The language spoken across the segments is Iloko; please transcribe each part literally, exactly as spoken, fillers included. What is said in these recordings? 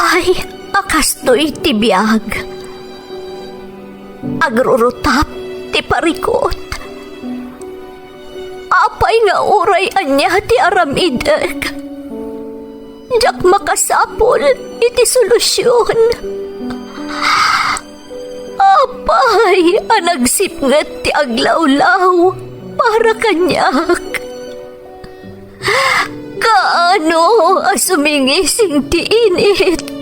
Ay, a kastoy ti biag. Agrurutap ti parikut. Apay nga uray ania ti aramidek, diak makasapul iti solusion. Apay a nagsipnget ti aglawlaw para kaniak? Kaano a sumingising ti init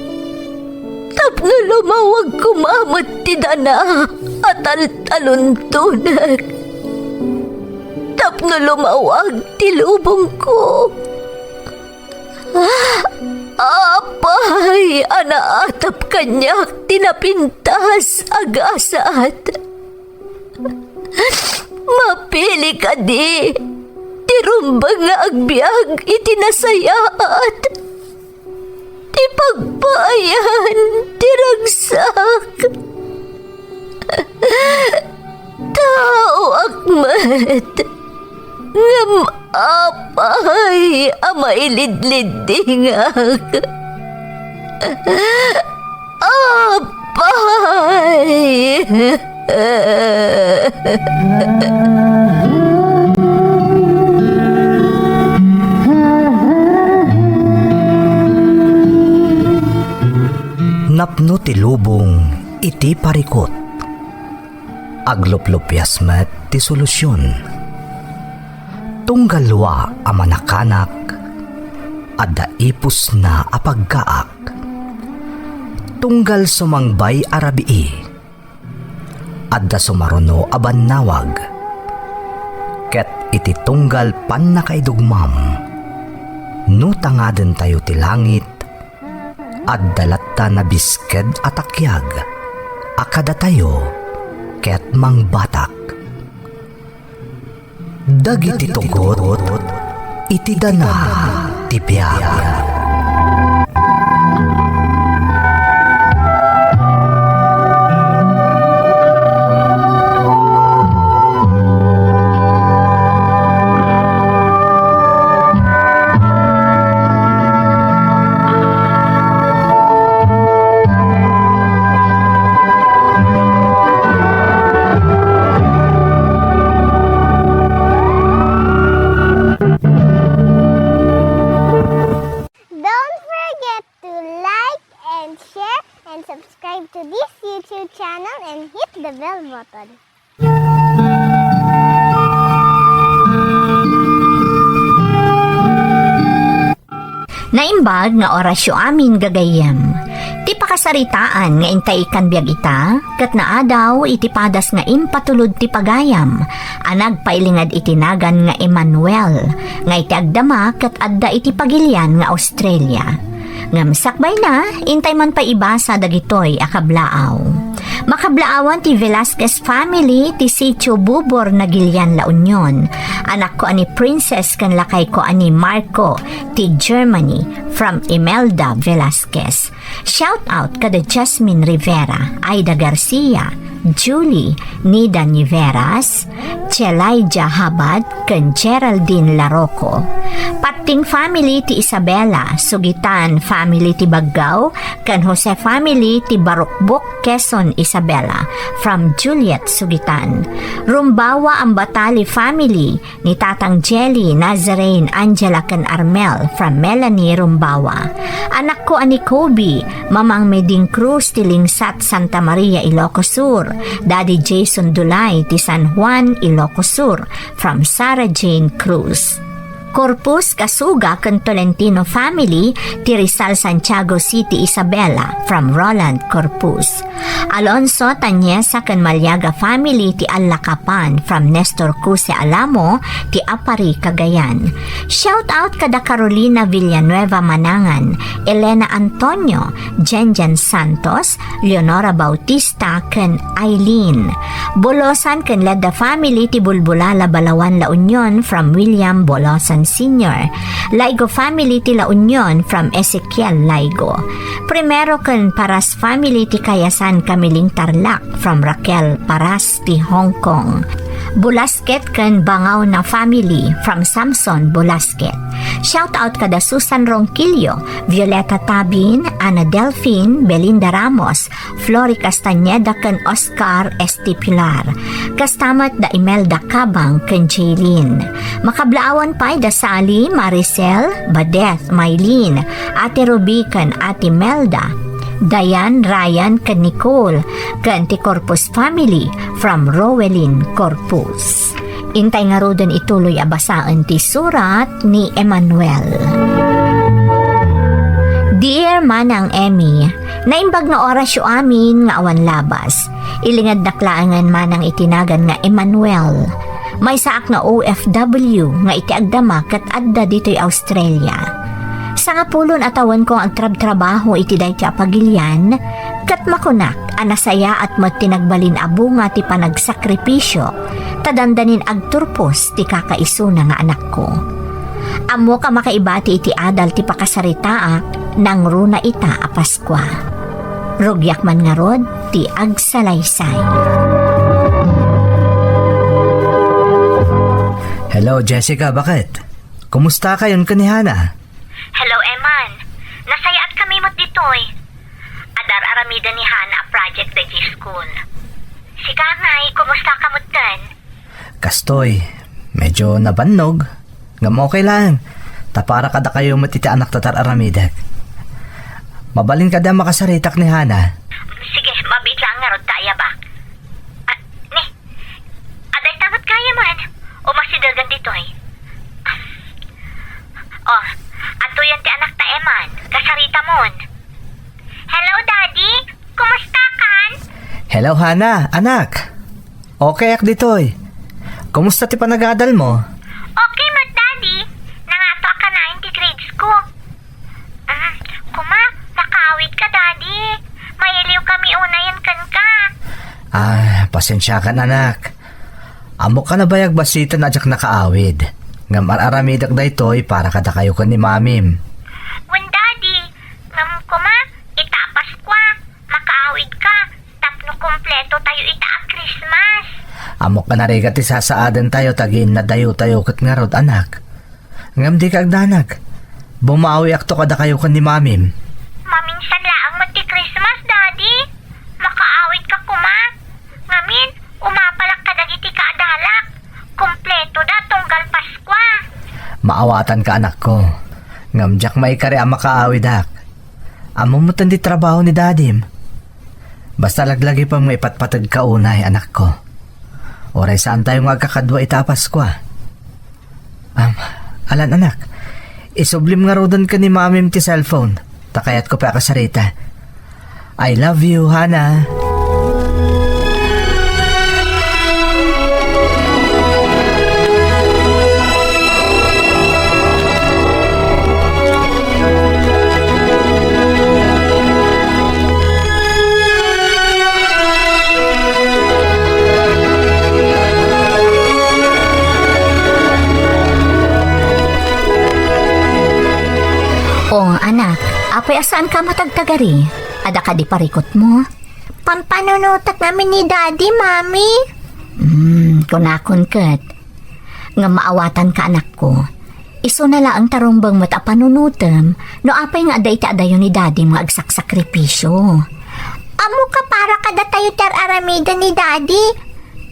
tapno lumawag koma met ti dana a taltaluntonek, tapno lumawag ti lubongko? Apay a naatap kaniak ti napintas a gasat? Mapili kadi ti rumbeng nga agbiag iti nasayaat, ti pagpaayan ti ragsak? Taoak met, ngem apay a mailidliddingak? Apay! Napno ti lubong iti parikut. Agluplupias met ti solusion. Tunggal dua a manakanak, adda ipusna a paggaak. Tunggal sumangbay a rabii, adda sumaruno a bannawag. Ket iti tunggal pannakaidugmam, no tangadentayo ti langit, adda latta nabisked a takiag a kadatayo ket mangbatak. Dagiti tugot iti dana ti biag. Don't forget to like and share and subscribe to this YouTube channel and hit the bell button. Naimbag nga orasyo amin, gagayyem. Ti pakasaritaan nga intay ikkan biag ita, ket naadaw iti padas nga impatulod ti pagayam a nagpailinged iti nagan nga Emmanuel, nga iti agdama ket adda iti pagilian nga Australia. Ngem sakbayna, intay man pay ibasa dagitoy a kablaaw. Makablaawan ti Velasquez family ti Sitio Bubor, Nagilian, La Union. Anakko a ni Princess ken lakayko a ni Marco ti Germany, from Imelda Velasquez. Shout out kada Jasmine Rivera, Aida Garcia, Julie, Nida Niveras, Chelaija Habad, ken Geraldine Laroco. Patting family ti Isabela, Sugitan family ti Baggao, ken Jose family ti Barukbok, Quezon, Isabela, from Juliet Sugitan. Rumbawa Ambatali family, ni Tatang Jelly, Nazarene, Angela, ken Armel, from Melanie Rumbawa. Anakko a ni Kobe, Mamang Meding Cruz ti Lingsat, Santa Maria, Ilocos Sur, Daddy Jason Dulay ti San Juan, Ilocos Sur, from Sarah Jane Cruz. Corpus, Kasuga, ken Tolentino family ti Rizal, Santiago City, Isabela, from Roland Corpus. Alonso, Tanyesa, ken Maliaga family ti Allacapan, from Nestor Cuse Alamo ti Aparri, Cagayan. Shout out kada Carolina Villanueva Manangan, Elena Antonio, Jenjen Santos, Leonora Bautista, ken Eileen. Bolosan ken Ledda family ti Bulbulala, Balaoan, La Union, from William Bolosan Senior. Laigo family ti La Union, from Ezekiel Laigo. Primero ken Paras family ti Kayasan, Camiling, Tarlac, from Raquel Paras ti Hong Kong. Bulasquet ken Bangaw na family from Samson Bulasquet. Shout out kada Susan Ronquillo, Violeta Tabin, Ana Delfin, Belinda Ramos, Flory Castañeda ken Oscar Estipilar. Kasta met da Imelda Cabang ken Jaylin. Makablaawan pay da Sally, Maricel, Badeth, Mylene, Ate Ruby ken Ate Melda, Dayan, Ryan ken Nicole, ken ti Corpus family from Rowelyn Corpus. Intay ngaruden ituloy a basaen ti surat ni Emmanuel. Dear Manang Emmy, naimbag nga orasyo amin nga awan labas. Ilingednak laengen manang iti nagan nga Emmanuel. Maysaak nga O F W nga iti agdama ket adda ditoy Australia. Sangapulo a tawenko nga agtrabtrabaho iti daytoy a pagilian, ket makunak a nasayaat met ti nagbalin a bunga ti panagsakripisio, ta dandanin agturpos ti kakaisuna nga anakko. Ammok a makaibati iti adal ti pakasaritaak nangruna ita a Paskua. Rugiak man ngarud ti agsalaysay. Hello, Jessica, baket? Kumusta kayon ken ni Hana? Hello, Eman. Nasayaat kami met ditoy. Adar-aramiden ni Hana a project daytoy school. Sika ngay, kumusta ka met ken? Kastoy, medyo nabannog. Ngem okay lang. Ta para kadakayo met iti anak ti ar-aramidek. Mabalin kadi a makasaritak ni Hana? Sige, mabiit lang ngarud ta ayabak. Ah, ni, adda ita met gayam. Umasidegen ditoy. Oh, adtoyen ti anakta, Eman. Kasaritamon. Hello, Daddy. Kumusta kan? Hello, Hana, anak. Okay ak ditoy. Kumusta ti panagadalmo? Okay met, Daddy. Nangatoak kanayon ti grades ko. Mm, kuma, makaawid ka, Daddy. Mailiw kami unayen kenka. Ah, pasensiakan, anak. Ammok a nabayag bassit a diak nakaawid. Ngem ar-aramidek daytoy para kadakayo ken ni Mamim. Wen, Daddy. Ngem kuma, ita a Paskua, makaawid ka. Tapno kumpleto tayo ita a Christmas. Ammok a narigat ti sasaaden tayo ta agiinnadayo tayo ket ngarud, anak. Ngem dika agdanag. Bumawiakto kadakayo ken ni Mamim. Maminsan laeng met ti Christmas, Daddy. Makaawid ka kuma. Ngamin, umapalak kadagiti kaadalak. Kumpleto da tunggal Paskua. Maawatanka, anakko. Ngem diak maikari a makaawidak. Ammom met ti trabaho ni Dadim. Basta laglagipem nga ipatpategka unay, anakko. Uray saantayo nga agkakadua ita a Paskua. Am, alan, anak, isublim ngaruden ken ni Mamim ti cellphone, ta kayatko pay a kasarita. I love you, Hana. O, anak, apay a saanka matagtagari? Adda kadi parikutmo? Pampanunotek ngamin ni Daddy, Mami. Hmm, kunakon ket. Ngem maawatanka, anakko. Isuna laeng ta rumbeng met a panunotem no apay nga adda iti adayo ni Dadim nga agsaksakripisio. Ammoka, para kadatayo ti ar-aramiden ni Daddy.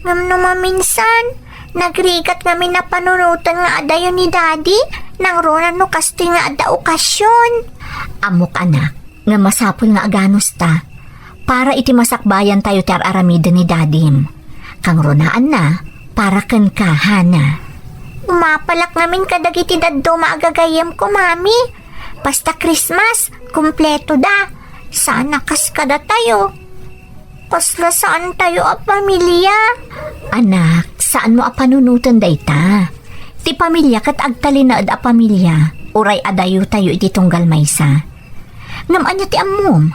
Ngem no maminsan, nagrigat ngamin a panunoten nga adayo ni Daddy, nangruna no kastoy nga adda okasion. Ammok, anak, nga masapul nga aganusta para iti masakbayantayo ti ar-aramiden ni Dadim. Kangrunaanna, para kenka, Hana. Umapalak ngamin kadagiti dadduma a gagayyemko, Mami. Basta Christmas, kumpleto da. Saan a kas kadatayo. Kasla saantayo a pamilia. Anak, saanmo a panunoten dayta. Ti pamilia ket agtalinaed a pamilia, uray adayotayo iti tunggal maysa. Ngem ania ti ammom?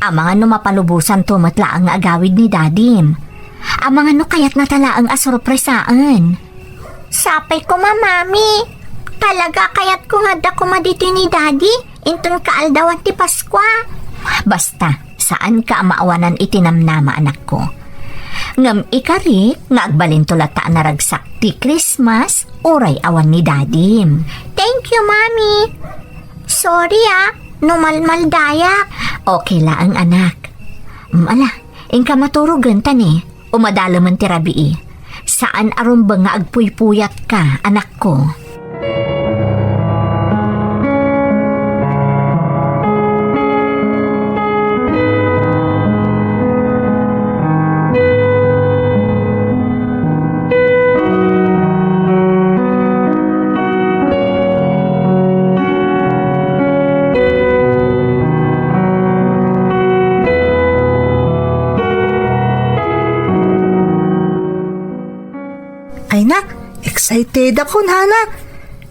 Amangan no mapalubosanto met laeng nga agawid ni Dadim. Amangan no kayatnata laeng a sorpresaen. Sapay koma, Mami. Talaga, kayatko nga adda koma ditoy ni Daddy inton kaaldawan ti Paskua. Basta, saanka a maawanan iti namnama, anakko. Ngem ikarik nga agbalinto latta a naragsak ti Christmas uray awan ni Dadim. Thank you, Mami. Sorry, ah, no malmaldayak. Okay laeng, anak. Mm, ala, inka maturogen ta ni, umadalamen ti rabii. Saan a rumbeng nga agpuypuyatka, anakko. Ay nak, excited ako, Hana.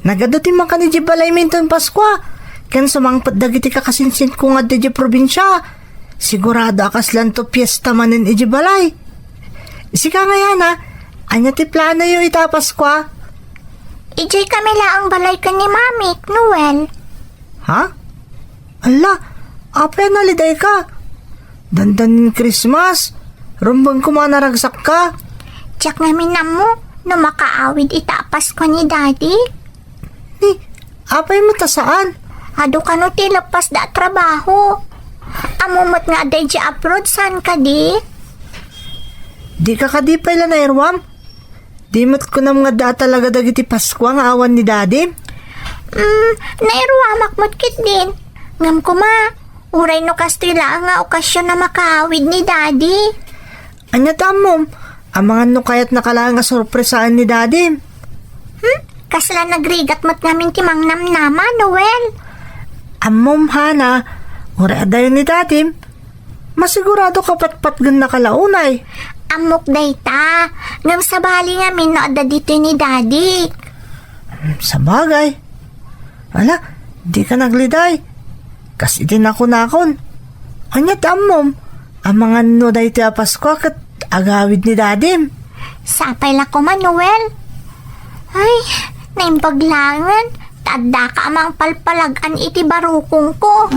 Nagadu ti makan idiay balaymi inton Paskua, ken sumangpet dagiti kakasinsinko nga adda idiay probinsia. Sigurado a kaslanto fiesta manen idiay balay. Sika ngay, Hana, ania ti planoyo ita a Paskua? Idiay kami laeng balay ken ni Mamik, Noel. Ha? Ala, apay a nalidayka? Dandanin Christmas, rumbeng koma a naragsakka. Diak ngamin ammo no makaawid ita a Paskua ni Daddy. Ni, apay met a saan? Adu kano ti leppasda a trabaho. Ammo met nga adda idiay abroad, saan kadi? Dika kadi pay la nairuam? Di met kunam nga adda talaga dagiti Paskua nga awan ni Dadim? Mm, nairuamak met ketdin. Ngem koma, uray no kastoy laeng nga okasion a makaawid ni Daddy. Ania ti ammom? Amangan no kayatnaka laeng a sorpresaen ni Dadim? Hmm? Kasla nagrigat met ngamin ti mangnamnama, Noel. Ammom, Hana, uray adayo ni Dadim, masigurado kapatpatgennaka la unay. Ammok dayta, ngem sabali ngamin no adda ditoy ni Daddy. Hmm, sabagay. Ala, dika nagliday. Kas iti nakunakon. Ania ti ammom? Amangan no daytoy a Paskua ket agawid ni Dadim. Sapay la koma, Noel. Ay, naimbag laengen. Ta addaka a mangpalpalag-an iti barukongko.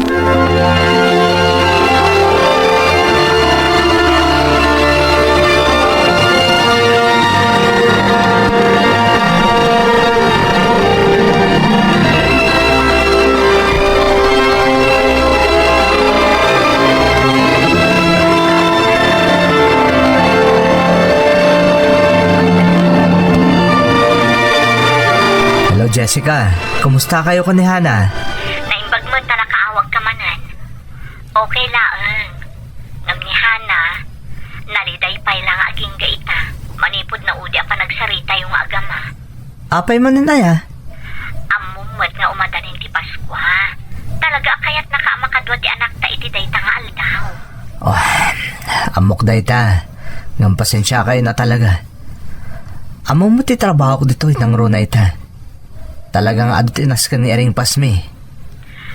Hello, Jessica. Kumusta kayo ko ni Hana? Naimbag met ta nakaawagka manen. Okay laeng. Ngem ni Hana, naliday pay la nga agingga ita, manipud naudi a panagsaritayo nga agama. Apay manen aya? Ammom met nga umadanin ti Paskua. Talaga a kayatnaka a makadua ti anakta iti dayta nga aldaw. Oh, ammok dayta. Ngem pasensiakayon a talaga. Ammom met ti trabahok ditoy nangruna ita. Talaga nga adu ti nasken ni Iring Pasmi.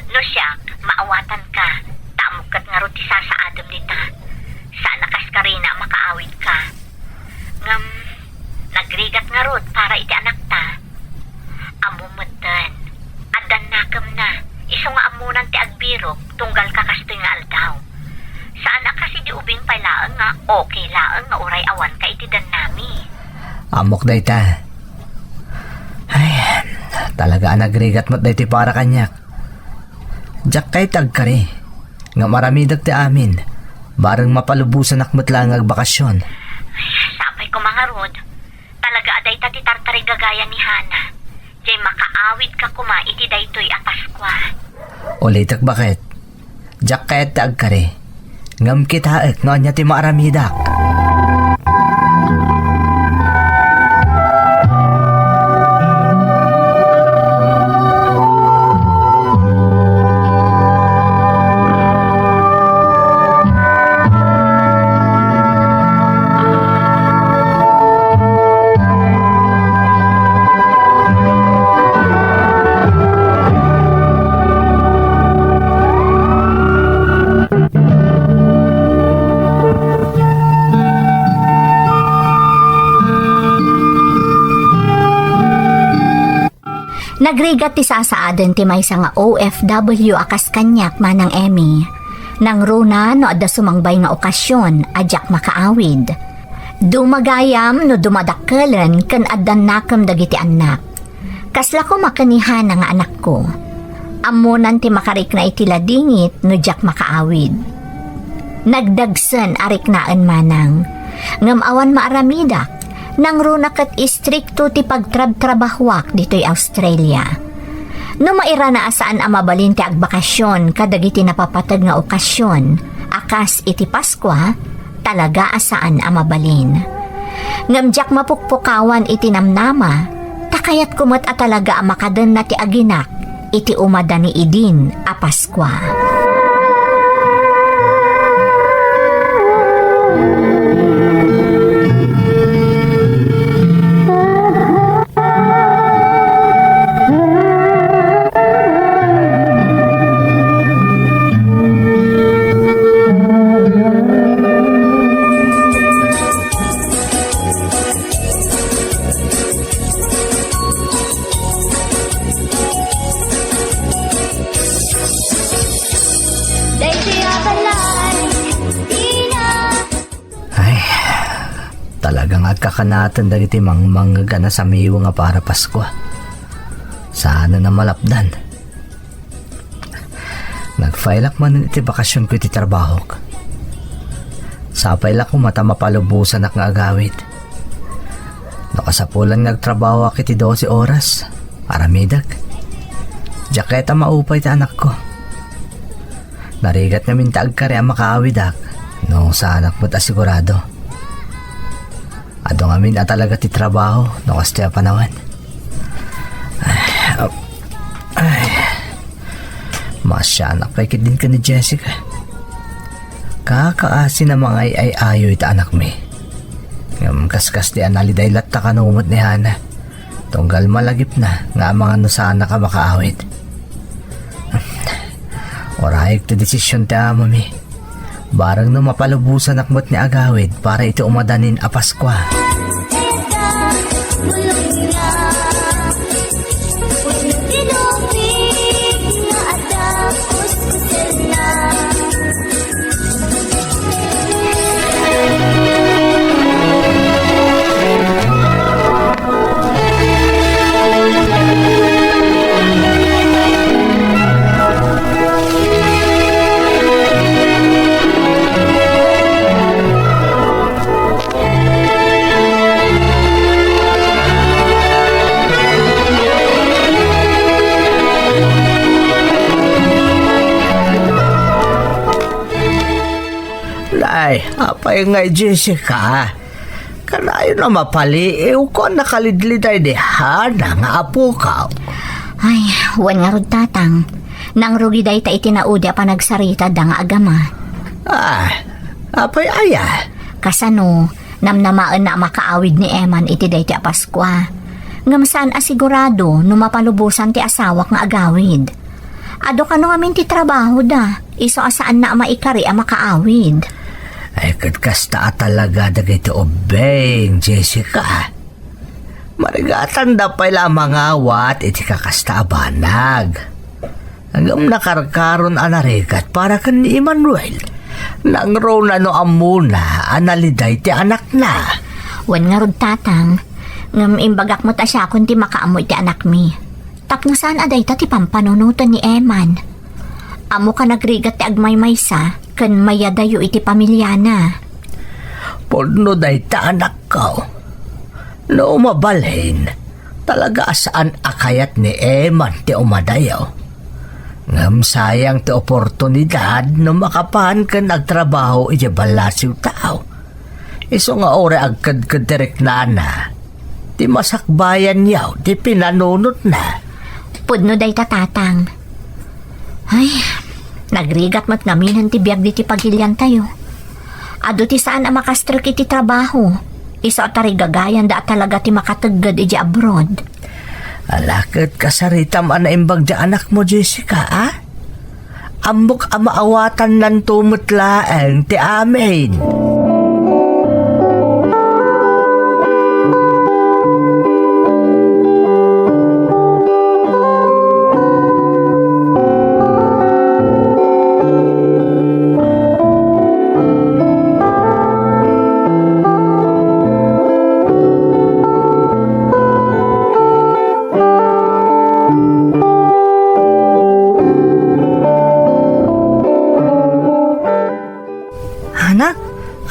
No siak, maawatanka, ta ammok ket ngarud ti sasaadem dita. Saan a kaskarina a makaawidka. Ngem, nagrigat ngarud para iti anakta. Ammom metten, addan nakemna, isu nga ammonan ti agbirok tunggal kakastoy nga aldaw. Saan a kas idi ubing pay laeng nga okay laeng nga uray awanka iti dannami. Ammok dayta. Ay, talaga a nagrigat met daytoy para kaniak. Diak kayat ti agkari. Ngem aramidek ti amin. Bareng mapalubosanak met laeng nga agbakasyon. Sapay koma ngarud. Talaga a dayta ti tartarigagaya ni Hana. Jay makaawidka koma iti daytoy a Paskua. Ulitek baket. Diak kayat ti agkari. Ngem kitaek no ania ti maaramidak. Nagrigat ti sasaaden ti maysa nga O F W a kas kaniak, Manang Emmy. Nangruna no adda sumangbay nga okasyon a diak makaawid. Dumagayam no dumadakkelen ken addannakem dagiti annak. Kasla koma ken ni Hana nga anakko. Ammonan ti makarikna iti ladingit no diak makaawid. Nagdagsen a riknaen manang. Ngem awan maaramidak, nangruna ket istrikto ti pagtrabtrabahoak ditoy Australia. No mairana a saan a mabalin ti agbakasyon kadagiti napapateg nga okasion, a kas iti Paskua, talaga a saan a mabalin. Ngem diak mapukpukawan iti namnama, ta kayatko met a talaga a makadenna ti aginak iti umadani idin a Paskua. Ay, talaga nga agkakanaten dagiti mangmangngeg a nasamiweng a para Paskua. Saan a malapdan. Nag-file-ak manen iti bakasionko iti trabahok. Sapay la koma ta mapalubosanak nga agawid. No kasapulan nga agtrabahoak iti dose oras, aramidek. Diak kayat a maupay ti anakko. Narigat ngamin ta agkari a makaawidak no saanak met a sigurado. Adu ngamin a talaga ti trabaho no kastoy a panawen. Ay, ay. Maasianak pay ketdin ken ni Jessica. Kakaasi a mangay-ay-ayo iti anakmi. Ngem kaskasdi a naliday latta kano met ni Hana. Tunggal malagipna nga amangan no saanak a makaawid. Urayek ti desisyon ti amami. Bareng no mapalubosanak met ni agawid para iti umadanin a Paskua. Nay, apay ngay, Jessica? Kanayon a mapaliiwko a nakalidliday ni Hana nga apokaw. Ay, wen ngarud, Tatang. Nangrugi dayta iti naudi a panagsaritada nga agama. Ah, apay aya? Kasano, namnamaenna a makaawid ni Eman iti daytoy a Paskua. Ngem saan a sigurado no mapalubosan ti asawak nga agawid. Adu kano ngamin ti trabahoda, isu a saanna a maikari a makaawid. Ay, ket kasta a talaga dagiti ubbing, Jessica. Marigatanda pay la a mangawat iti kakasta a banag. Ngem nakarkaron a narigat para ken ni Emmanuel. Nangruna no ammona a naliday ti anakna. Wen ngarud, Tatang, ngem imbagak met a siakon ti makaammo iti anakmi. Tapno saan a dayta ti pampanunoten ni Eman. Ammok a nagrigat ti agmaymaysa ken mayadayo iti pamiliana. Pudno dayta, anakko. No mabalin, talaga a saan a kayat ni Eman ti umadayo. Ngem sayang ti oportunidad no makapan ken agtrabaho idiay ballasiwtayo. Isu nga uray agkedked ti riknana, ti masakbayanyo ti pinanunotna. Pudno dayta, Tatang. Ay, nagrigat met ngaminen ti biag diti pagiliantayo. Adu ti saan a makastrek iti trabaho. Isu a tarigagayanda a talaga ti makategged idiay abroad. Ala ket kasaritam a naimbag ti anakmo, Jessica, a? Ammok a maawatannanto met laeng ti amin.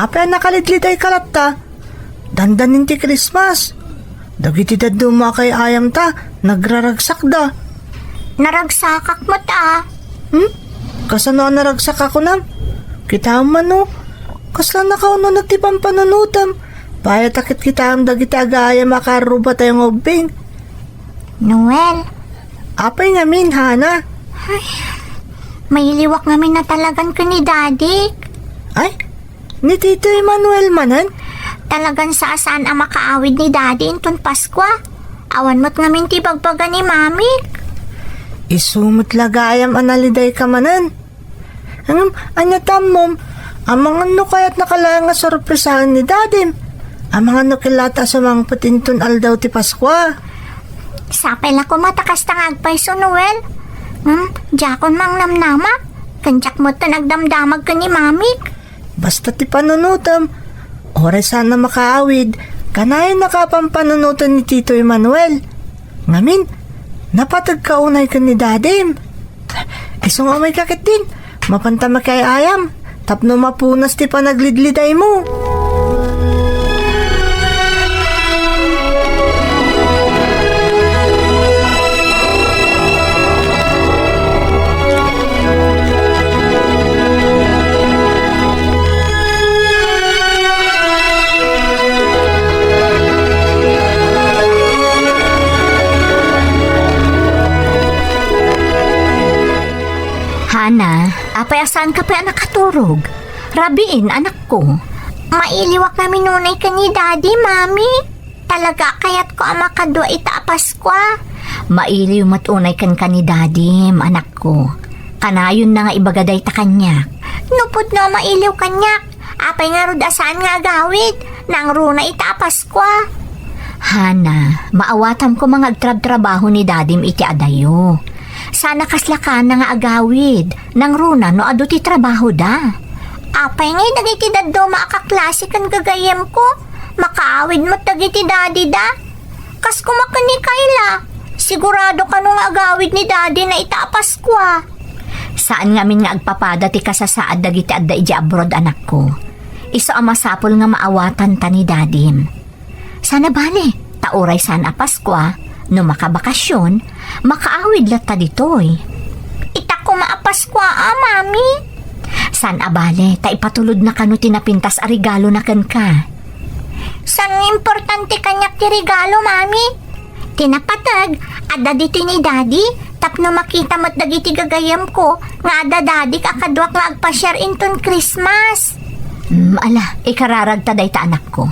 Apay a nakalidlidayka latta? Dandanin ti Christmas. Dagiti dadduma a kaay-ayamta, nagraragsakda. Naragsakak met a. Hmm? Kasano a naragsak a kunam? Kitaem man, no? Kasla nakauneg ti pampanunotem. Pay ta ket kitaem dagiti agaayam a karrubatayo nga ubbing. Noel. Apay ngamin, Hana? Ay, mailiwak ngamin a talagan ken ni Dadik. Ay, ni Tito Emmanuel manen? Talagan saan a makaawid ni Dadi inton Paskua. Awan met ngamin ti ibagbaga ni Mamik. Isu met la gayam a nalidayka manen. Ngem, ania ti ammom? Amangan no kayatnaka laeng a sorpresaen ni Dadim? Amangan no killata a sumangpet inton aldaw ti Paskua? Sapay la koma ta kasta nga agpayso, Noel. Ngem, diakon mangnamnama. Ken diak met nagdamdamag ken ni Mamik. Basta ti panunotem, uray saan a makaawid, kanayonnaka a pampanunoten ni Tito Emmanuel. Ngamin, napategka unay ken ni Dadim. Isu nga umayka ketdin, mapanta makiay-ayam, tapno mapunas ti panaglidlidaymo. Hana, apay a saanka pay a nakaturog? Rabiin, anakko. Mailiwak ngamin unay ken ni Daddy, Mami. Talaga a kayatko a makadua ita a Paskua. Mailiw met unay kenka ni Dadim, anakko. Kanayonna nga ibaga dayta kaniak. No pudno a mailiw kaniak, apay ngarud a saan nga agawid? Nangruna ita a Paskua. Hana, maawatam koma nga agtrabtrabaho ni Dadim iti adayo. Saan a kasla kana nga agawid, nangruna no adu ti trabahoda. Apay ngay dagiti dadduma a kaklase ken gagayyemko? Makaawid met dagiti dadida. Kas koma ken ni Kayla, sigurado kano nga agawid ni Daddy na ita a Paskua. Saan ngamin nga agpapada ti kasasaad dagiti adda idiay abroad, anakko. Isu a masapul nga maawatanta ni Dadim. Saan a bale, ta uray saan a Paskua, no makabakasion, makaawid latta ditoy. Ita koma a Paskua a, Mami. Saan a bale, ta ipatulodna kano ti napintas a regalona kenka. Saan nga importante kaniak ti regalo, Mami? Ti napateg, adda ditoy ni Daddy, tapno makita met dagiti gagayyemko nga adda dadik a kaduak nga agpasiar inton Christmas. Mm, ala, ikararagta dayta, anakko.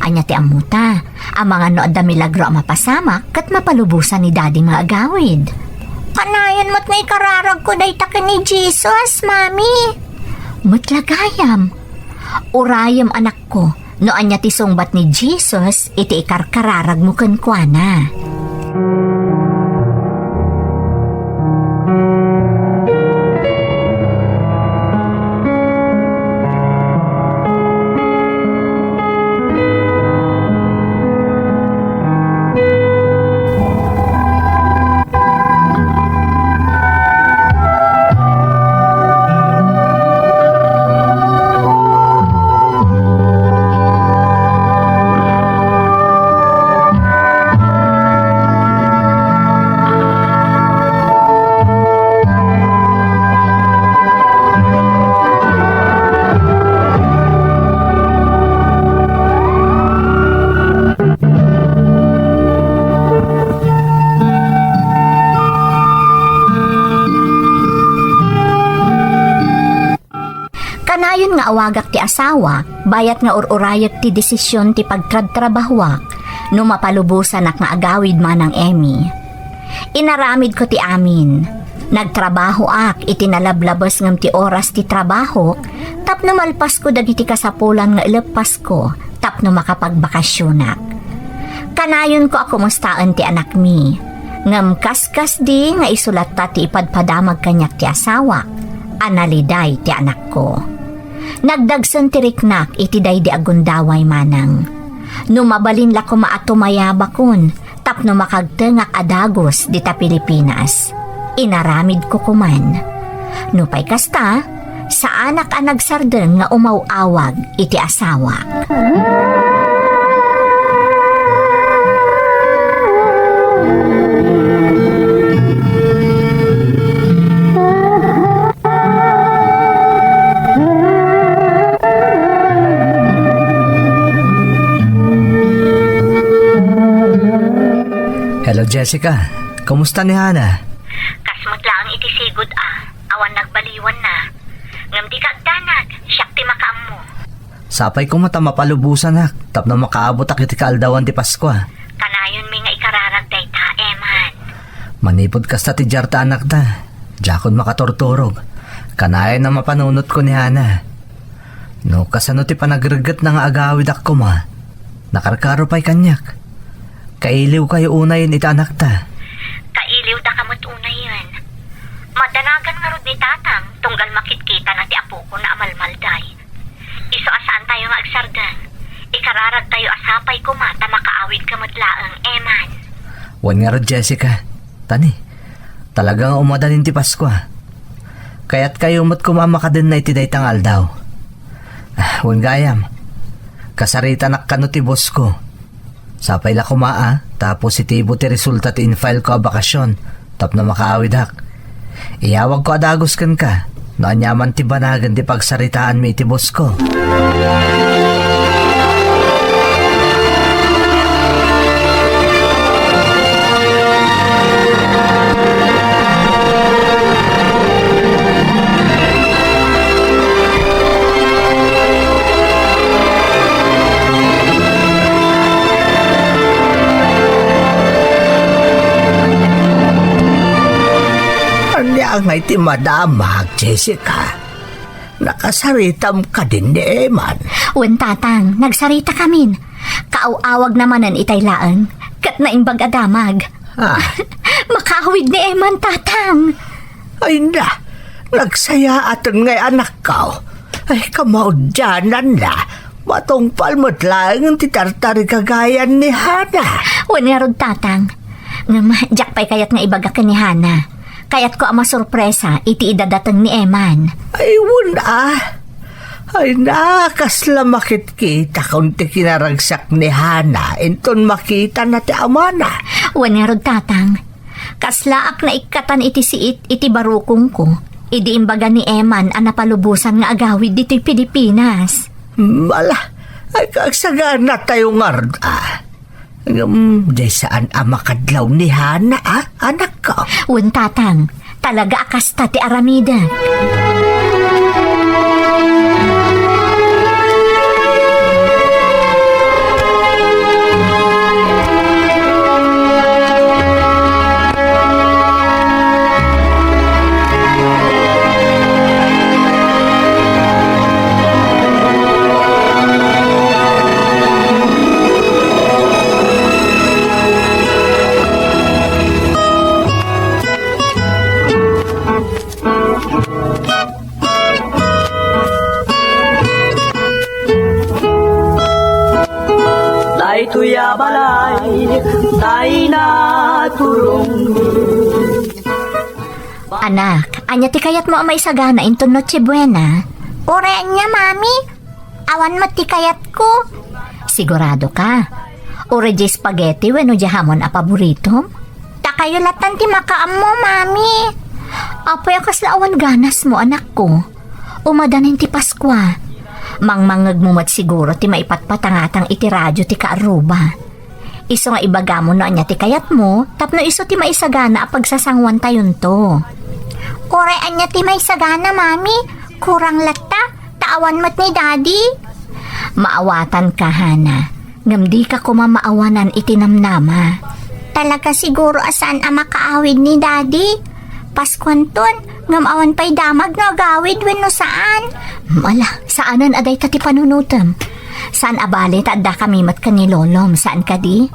Ania ti ammota? Amangan no adda milagro a mapasamak ket mapalubosan ni Daddy nga agawid. Kanayon met nga ikararagko dayta ken ni Jesus, Mami. Met la gayam. Urayem, anakko, no ania ti sungbat ni Jesus iti ikarkararagmo kenkuana. Kanayon nga awagak ti asawak, bayat nga ur-urayek ti desisyon ti pagtrabtrabahuak no mapalubosanak nga agawid manang Emmy. Inaramidko ti amin. Nagtrabahoak iti nalablabes ngem ti oras ti trabahok tapno malpasko dagiti kasapulan nga ileppasko tapno makapagbakasionak. Kanayonko a kumustaen ti anakmi, ngem kaskasdi nga isu latta ti ipadpadamag kaniak ti asawak a naliday ti anakko. Nagdagsen ti riknak iti daydi a gundaway manang. No mabalin la koma a tumayabakon tapno makagtengak a dagus dita Pilipinas, inaramidko koman. Nupay kasta, Saanak a nagsardeng nga umaw-awag iti asawak. Hello, Jessica. Kumusta ni Hana? Kasmet laeng iti sigud a. Awan nagbaliwanna. Ngem dika agdanag, siak ti makaammo. Sapay koma ta mapalubosanak tapno makaabotak iti kaaldawan ti Paskua. Kanayonmi nga ikararag dayta, Eman. Manipud kasta ti diarta anakta, diakon makaturturog. Kanayon a mapanunotko ni Hana. No kasano ti panagreggetna nga agawidak koma, nakarkaro pay kaniak. Kailiwkayo unayen iti anakta. Kailiwdaka met unayen. Madanagan ngarud ni Tatang tunggal makitkitana ti apokon a malmalday. Isu a saantayo nga agsardeng, ikararagtayo a sapay koma ta makaawidka met laeng, Eman. Wen ngarud, Jessica. Tani, talaga nga umadanin ti Paskua. Kayatkayo met koma a makadenna iti dayta nga aldaw. Ah, wen gayam, kasaritanak kano ti boss ko. Sapay la koma a, ta positibo ti resulta ti in-file ko a bakasion tapno makaawidak. Iyawagko a dagus kenka no aniaman ti banagen ti pagsaritaanmi iti boss ko. Ania ngay ti madamag, Jessica? Nakasaritam kadin ni Eman? Wen, Tatang, nagsaritakamin. Kaaw-awagna manen itay laeng, ket naimbag a damag. Ah. Makaawid ni Eman, Tatang. Ay na, nagsayaaten ngay anakko. Ay, kamaudiananna, matungpal met laeng ti tartarigagayan ni Hana. Wen ngarud, Tatang. Ngem, diak pay kayat nga ibaga ken ni Hana. Kayatko a masurpresa iti idadateng ni Eman. Ay, wen a. Ay na, kasla makitkitakon ti kinaragsak ni Hana inton makitana ti amana. Wen ngarud, Tatang. Kaslaak naikkatan iti siit iti barukongko idi imbaga ni Eman a napalubosan nga agawid ditoy Pilipinas. Mala, ay kagsaganatayo ngarud a. Ngem, di saan a makadlaw ni Hana, a, anakko? Wen, Tatang, talaga a kasta ti aramidek. Daytoy a balay, tay naturong. Anak, ania ti kayatmo a maisagana inton Noche Buena? Uray ania, Mami? Awan met ti kayatko. Sigurado ka? Uray diay spaghetti wenno diay hamon a paboritom? Dakayo latan ti makaammo, Mami. Apay a kasla awan ganasmo, anakko? Umadanin ti Paskua. Mangmangngegmo met siguro ti maipatpatangatang iti radio ti kaarruba. Isu nga ibagamo no ania ti kayatmo tapno isu ti maisagana a pagsasanguantayonto. Uray ania ti maisagana, Mami? Kurang latta, ta awan met ni Daddy. Maawatanka, Hana. Ngem dika koma maawanan iti namnama. Talaga siguro a saan a makaawid ni Daddy. Paskuanton, ngem awan pay damag no agawid wenno saan. Ala, saanen a dayta ti panunotem. Saan a bale ta addakami met ken ni Lolom, saan kadi?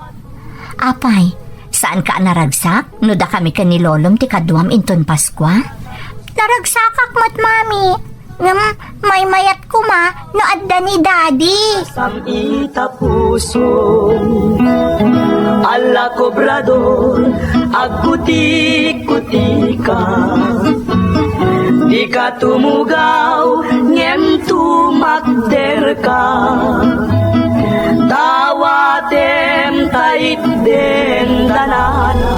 Apay, saanka a naragsak no dakami ken ni Lolom ti kaduam inton Paskua? Naragsakak met, Mami. Ngem maymayat koma no adda ni Daddy. Sam ita puso, ala kobrador, agkutik-kutika. Di Katumugaw ngem tumakderka, dawatem ta itden danana.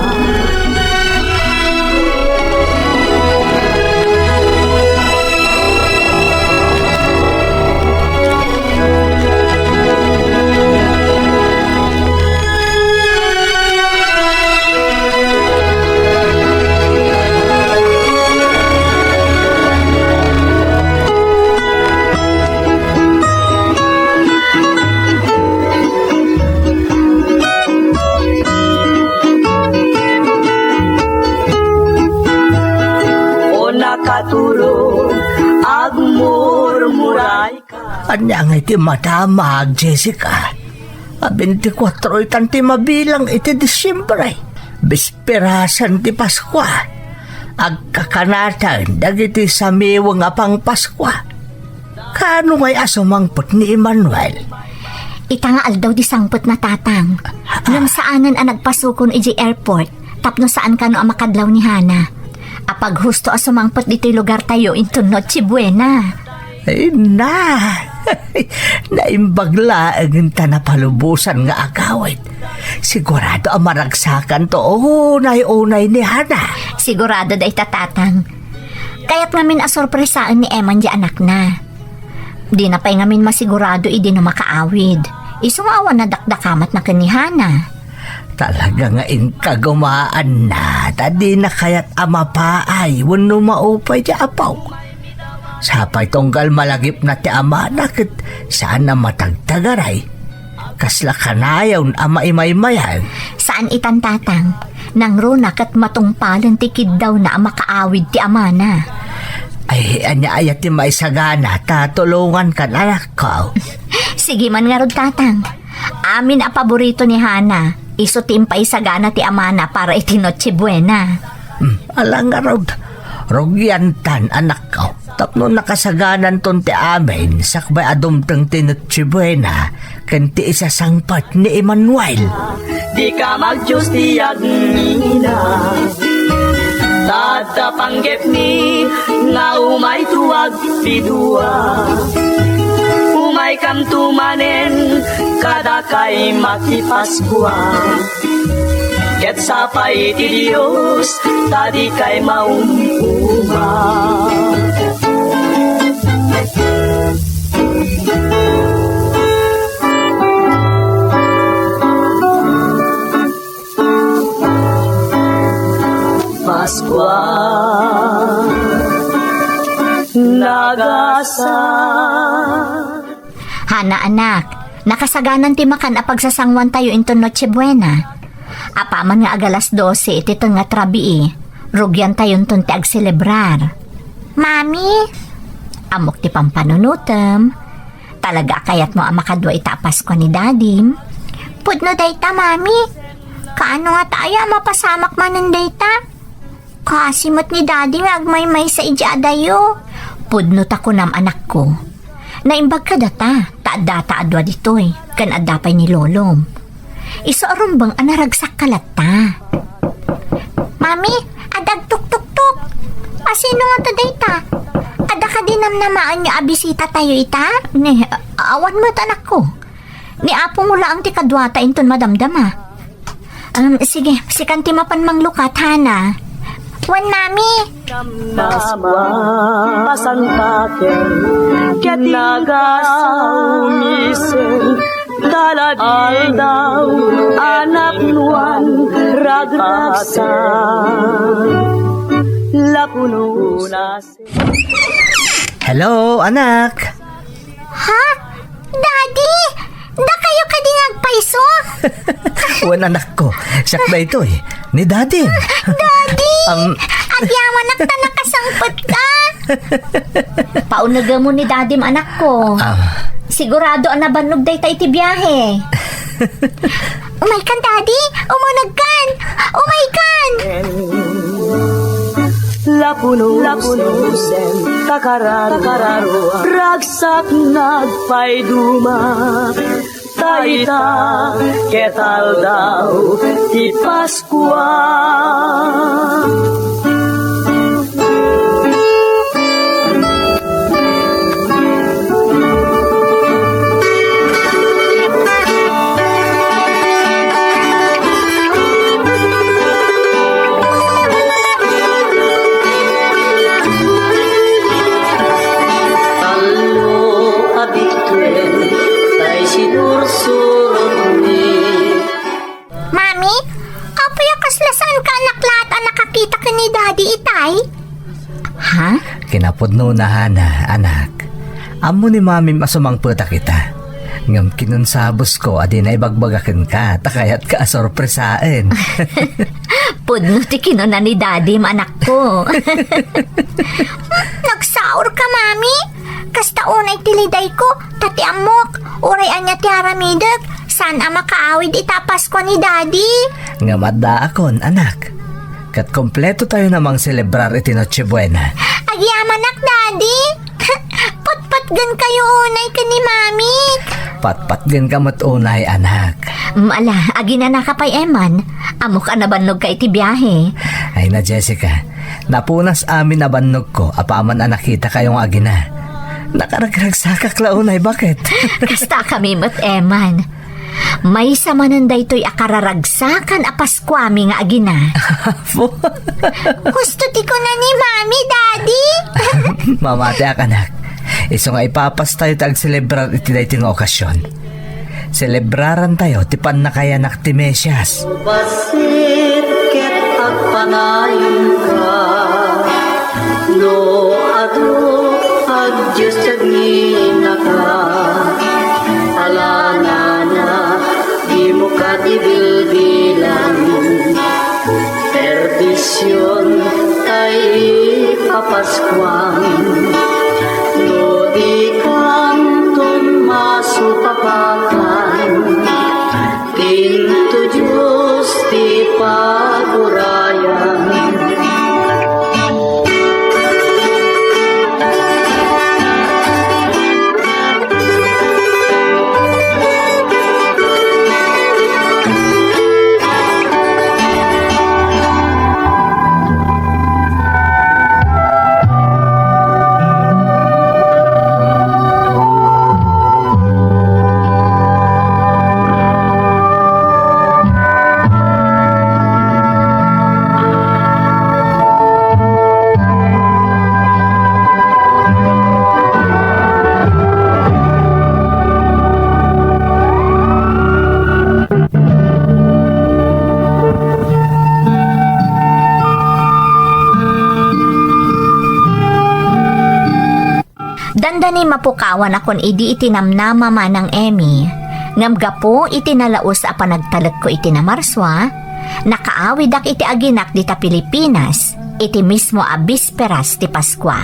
O nakatulog, agmurmuray. Ania ngay ti madamag, Jessica? A, bentikuatro itan ti mabilang iti Disiembre. Bisperasan ti Paskua. Agkakanaten dagiti samiweng a pangpaskua. Kaano ngay a sumangpet ni Emmanuel? Ita nga aldaw di sangpetna, Tatang. Ah. Ngem saanen a nagpasukon idiay airport tapno saan kano a makadlaw ni Hana. Apaghusto a sumangpet ditoy lugartayo inton Noche Buena. Ay na! Naimbag laeng ta napalubosan nga agawid. Sigurado a maragsakanto unay-unay ni Hana. Sigurado dayta, Tatang. Kayat ngamin a sorpresaen ni Eman di anakna. Dina pay ngamin masigurado idi no makaawid. Isu nga awan nadakdakamatna ken ni Hana. Talaga nga inkagumaanna, ta dina kayat a mapaay wenno maupay ti apo. Sapay tunggal malagipna ti amana ket saan a matagtagaray. Kasla kanayon a maimaymayan. Saan itan, Tatang. Nangruna ket matungpalen ti kiddawna a makaawid ti amana. Ay, ania aya ti maisagana ta tulongankan, anakko? Sige man ngarud, Tatang. Amin a paborito ni Hana, isu ti impaisagana ti amana para iti Noche Buena. Hmm, ala ngarud, rugiantan, anakko. Tapno nakasagananton ti amin, sakbay a dumteng ti Noche Buena, ken ti isasangpet ni Emmanuel. Dika magdios ti agngina, ta adda panggepmi nga umayto agpidua. Umaykanto manen kadakay makipaskua. Ket sapay ti Dios, ta dikay maum-uma. Paskua, nagasa. Hana, anak, nakasaganan ti makan a pagsasanguantayo inton Noche Buena. Apaman nga agalas dose iti tengnga ti rabii, rugiantayonton ti agselebrar. Mami? Ammok ti pampanunotem. Talaga a kayatmo a makadua ita a Paskua ni Dadim? Pudno dayta, Mami. Kaano ngata aya a mapasamak manen dayta? Kaasi met ni Dadi nga agmaymaysa idiay adayo. Pudno ta kunam, anakko. Naimbag kadata, ta addata a dua ditoy, ken adda pay ni Lolom. Isu a rumbeng a naragsak ka latta. Mami, adda agtuktuktok. Asino ngata dayta? Adda kadi namnamaenyo a bisitatayo ita? Ne, awan met, anakko. Ni Apong laeng ti kaduata inton madamdama. Um, sige, sikan ti mapan manglukat, Hana. Wen, Mami. Paskua, pasantaken, ket nagasaw misen, talad aldaw, anak nuan, ragragsak, lapuno. Hello, anak. Ha? Daddy? Dakayo kadi nga agpayso? Wen, anakko. Siak daytoy. Ni Daddy. Daddy! Um, agyamanak ta nakasangpet ka. Paunegmo ni Dadim, anakko. Ah. Sigurado a nabannog dayta iti biahe. Umaykan, Daddy! Umunegkan! Umaykan! Lapuno, lapuno, sen, takararo, takararo, ragsak nagpayduma. Ta ita, ket aldaw ti Paskua. Di itay? Ha? Kinapudnona, Hana, anak. Ammo ni mamim a sumangpetak ita. Ngem kinunsabosko a dina ibagbaga kenka, ta kayatka a sorpresaen. Pudno ti kinuna ni Dadim, anakko. Nagsaor ka, Mami? Kasta unay ti lidayko, ta ti ammok, uray ania ti aramidek, saan a makaawid ita a Paskua ni Daddy. Ngem addaakon, anak. Ket kompleto tayo a mangselebrar iti Noche Buena. Agyamanak, Daddy. Patpatgen kayo unay ken ni Mami. Patpatgen ka met unay, anak. Mm, ala, aginana ka pay, Eman. Ammok a nabannog ka iti biahe. Ay na, Jessica. Napunas amin a bannogko apaman a nakita kayo nga agina. Nakaragragsakak la unay, baket? Kasta kami met, Eman. Maysa manen daytoy a kararagsakan a Paskuami nga agina. Apo. Husto ti kuna ni Mami, Daddy. Mamatiak, anak. Isu nga ipapas tayo ti agselebrar iti daytoy nga okasyon. Selebraran tayo ti pannakayanak ti Mesias. Bassit ket agpanayon ka, no adu a Dios ti agninaka, alanana, dimo ka ti bilbilan. Perdision tay papaskuan, no di kanton masutapakan, tinto Dios ti pagurayan. Dandani mapukawanakon idi iti namnama, Manang Emmy, ngem gapu iti nalaus a panagtalekko iti Namarsua, nakaawidak iti aginak dita Pilipinas iti mismo a bisperas ti Paskua.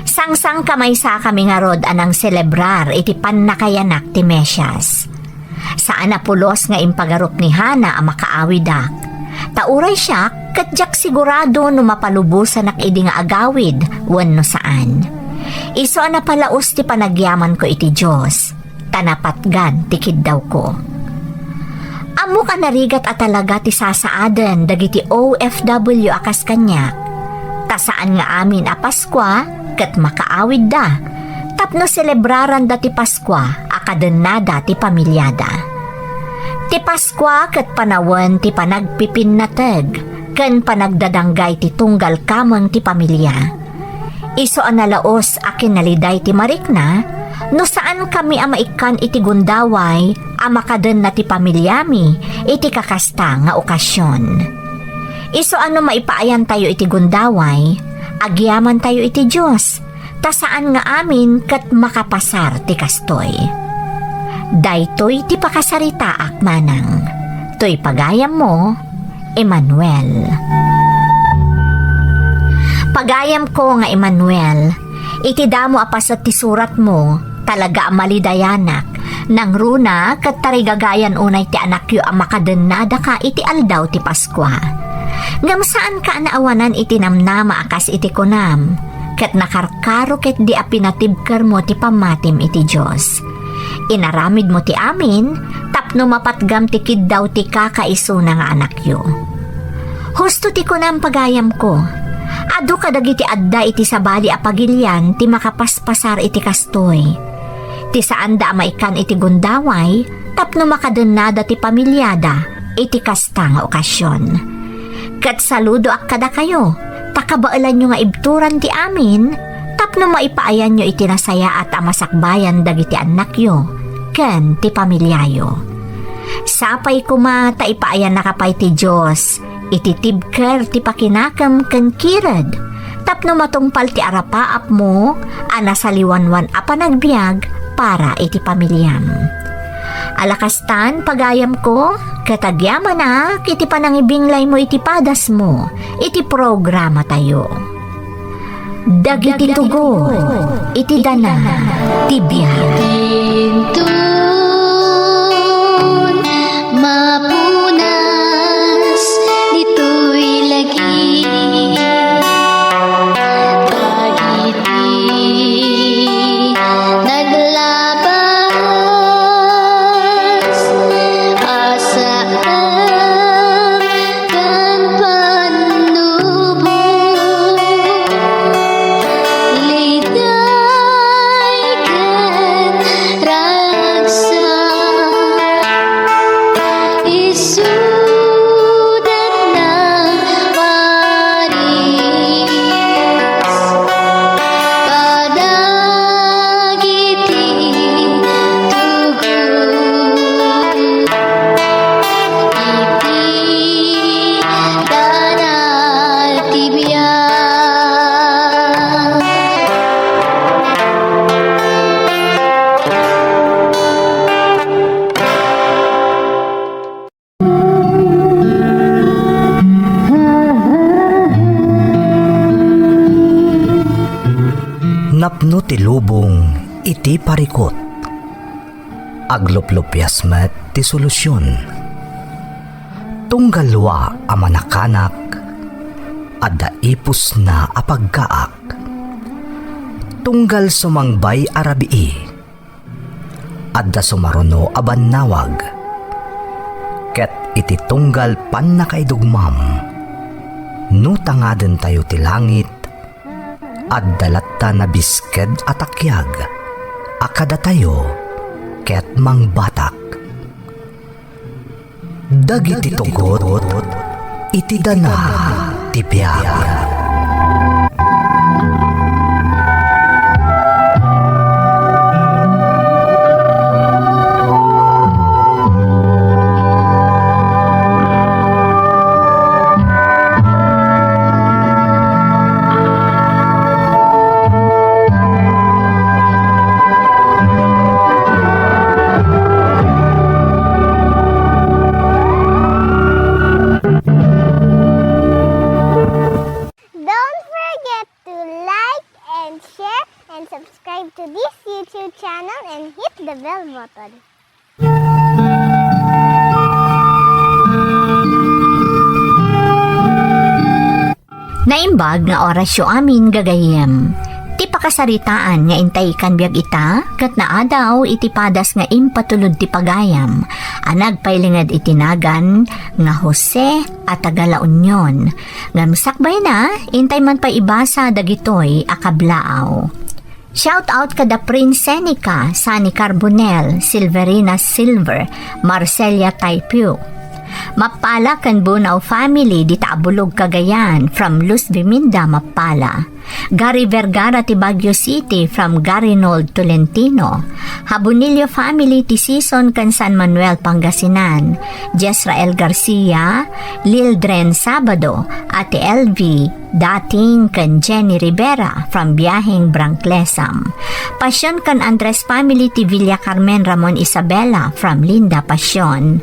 Sangsangkamaysakami ngarud a nangselebrar iti pannakayanak ti Mesias. Saan a pulos nga impagarup ni Hana a makaawidak. Ta uray siak, ket diak sigurado no mapalubosanak idi nga agawid wenno saan. Isu a napalaus ti panagyamanko iti Dios, ta napatgan ti kiddawko. Ammok a narigat a talaga ti sasaaden dagiti O F W a kas kaniak. Ta saan nga amin a Paskua ket makaawidda tapno selebraranda ti Paskua a kadennada ti pamiliada. Ti Paskua ket panawen ti panagpipinnateg ken panagdadangga iti tunggal kameng ti pamilia. Isu a nalaus a kinaliday ti marikna no saankami a maikkan iti gundaway a makadenna ti pamiliami iti kakasta nga okasion. Isu a no maipaayantayo iti gundaway, agyamantayo iti Dios, ta saan nga amin ket makapasar ti kastoy. Daytoy ti pakasaritaak, Manang. Toy pagayammo, Emmanuel. Pagayamko nga Emmanuel, iti damo a paset ti suratmo, talaga a malidayanak. Nangruna ket tarigagayan unay ti anakyo a makadennadaka iti aldaw ti Paskua. Ngem saanka a naawanan iti namnama a kas iti kunam, ket nakarkaro ketdi a pinatibkermo ti pammatim iti Dios. Inaramidmo ti amin tapno mapatgam ti kiddaw ti kakaisuna nga anakyo. Husto ti kunam, pagayamko, adu kadagiti adda iti sabali a pagilian ti makapaspasar iti kastoy. Ti saanda a maikkan iti gundaway tapno makadennada ti pamiliada iti kasta nga okasion. Ket saludoak kadakayo, ta kabaelanyo nga ibturan ti amin tapno maipaayanyo iti nasayaat a masakbayan dagiti annakyo ken ti pamiliayo. Sapay koma ta ipaayannaka pay ti Dios iti tibker ti pakinakem ken kired, tapno matungpal ti arapaapmo a nasaliwanwan a panagbiag para iti pamiliam. Ala kastan, pagayamko, ket agyamanak iti panangibinglaymo iti padasmo iti programatayo. Dagiti tugot iti dana ti biag. Dintun mapunas ditoy lagi. Dagiti naglabas a saan ken pannubo, liday ken ragsak, isuda na paris kadagiti tugot iti dana ti biag. Napno ti lubong iti parikut. Agluplupias met ti solusion. Tunggal wa a manakanak, adda ipusna a pagkaak. Tunggal sumangbay a rabii, adda sumaruno a bannawag. Ket iti tunggal pannakaidugmam, no tangadentayo ti langit, adda latta nabisked a takiag a kadatayo ket mangbatak. Dagiti tugot iti dana ti biag. Don't forget to like and share and subscribe to this YouTube channel and hit the bell button. Naimbag nga orasyo amin, gagayyem. Ti pakasaritaan nga intay ikan biag ita, ket naadaw iti padas nga impatulod ti pagayam a nagpailinged iti nagan nga Jose a taga La Union. Ngem sakbayna, intay man pay ibasa dagitoy a kablaaw. Shout out kada Prince Seneca, Sunny Carbonell, Silverina Silver, Marcelia Taipio. Mappala ken Bunao family dita Abulog, Cagayan, from Luz Biminda, Mappala. Gary Vergara ti Baguio City, from Gary Nold Tolentino. Habonillo family ti Sison ken San Manuel, Pangasinan. Jesrael Garcia, Lildren Sabado, Ate Elvie, Dating ken Jenny Rivera from Biaheng, Branclesam. Pasion ken Andres family ti Villa Carmen Ramon Isabela from Linda Pasion.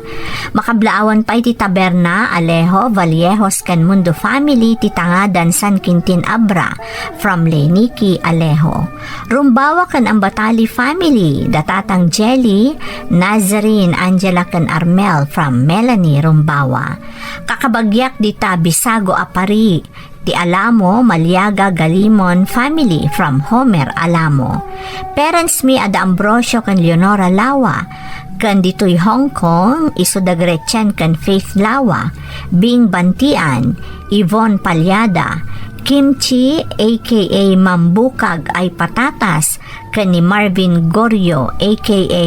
Makablaawan pay ti Taberna, Alejo, Vallejos ken Mundo family ti Tangadan San Quintin Abra from Leniki Alejo. Rumbawa ken Ambatali family, da Tatang Jelly, Nazarene, Angela ken Armel from Melanie Rumbawa. Kakabagiak dita Bisago a Pari, ti Alamo, Maliaga, Galimon family from Homer Alamo. Parents mi a da Ambrosio ken Leonora Lawa, ken ditoy Hong Kong, isu da Gretchen ken Faith Lawa, Bing Bantian, Yvonne Paliada, Kimchi, A K A Mambukag ay Patatas, ken ni Marvin Gorio, A K A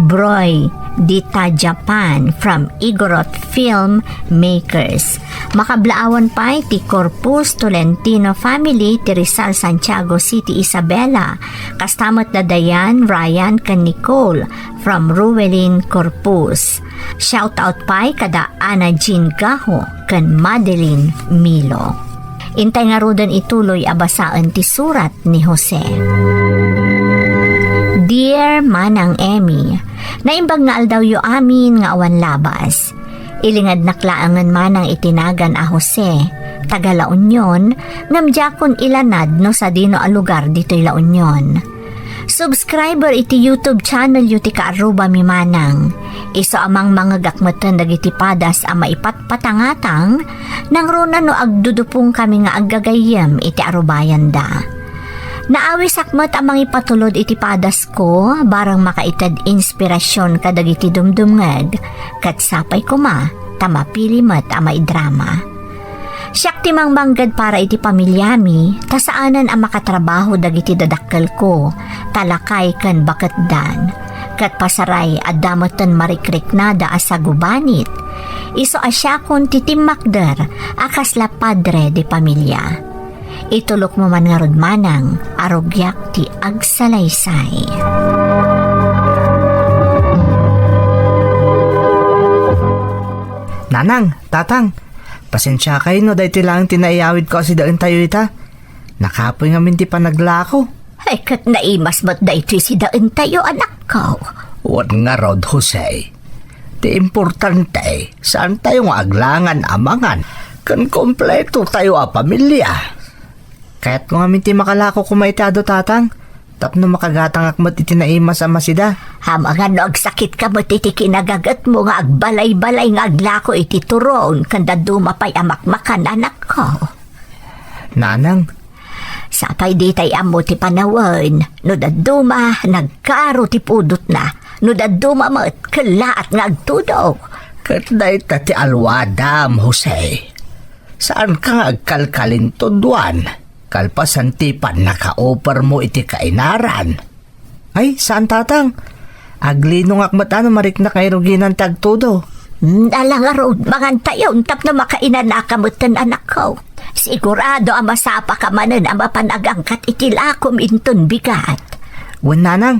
Broy Dita Japan, from Igorot Filmmakers. Makablaawan pay ti Corpus Tolentino family ti Rizal, Santiago City, Isabela. Kasta met da Dayan, Ryan, ken Nicole from Ruelin Corpus. Shout out pay kada Ana Jean Gaho ken Madeline Milo. Intay ngaruden ituloy a basaen ti surat ni Jose. Dear Manang Emmy, naimbag nga aldawyo amin nga awan labas. Ilingednak laengen manang iti nagan a Jose, taga La Union, ngem diakon ilanad no sadino a lugar ditoy La Union. Subscriber iti YouTube channel yo ti kaarrubami manang. Isu a mangmangegak metten dagiti padas a maipatpatangatang, nangruna no agdudupongkami nga aggagayyem iti arubayanda. Naawisak met a mangipatulod iti padasko, barang makaited inspirasyon kadagiti dumdumngeg, ket sapay koma ta mapili met a maidrama. Siak ti mangmangged para iti pamiliami, ta saanen a makatrabaho dagiti dadakkelko, ta lakay ken baketdan. Ket pasaray, adda metten marikriknada a sagubanit. Isu a siakon ti timmakder a kasla padre de pamilia. Itulokmo man ngarud manang a rugiak ti agsalaysay. Nanang, Tatang, pasensiakay no daytoy laeng ti naiyawidko a sidaentayo ita. Nakapuy ngamin ti panaglako. Ay, ket naimas met daytoy sidaentayo, anakko. Wen ngarud, Jose. Ti importante, saantayo nga aglangan a mangan, ken kompleto tayo a pamilia. Kayatko ngamin ti makalako koma iti adu, Tatang, tapno makagatangak met iti naimas a masida. Amangan no agsakitka met iti kinagagetmo nga agbalay-balay nga aglako iti turon ken dadduma pay a makmakan, anakko. Nanang. Sapay ditay ammo ti panawen, no dadduma, nagkaro ti pudotna, no dadduma met, kellaat nga agtudok. Ket dayta ti alwadam, Jose. Saanka nga agkalkalintuduan, kalpasan ti pannakaopermo iti kainaran. Ay, saan, Tatang. Aglinongak met a no mariknak nga iruginan ti agtudo. Hmm, ala ngarud, mangantayon tapno makainanaka metten, anakko. Sigurado a masapaka manen a mapan agangkat iti lakom inton bigat. Wen, Nanang,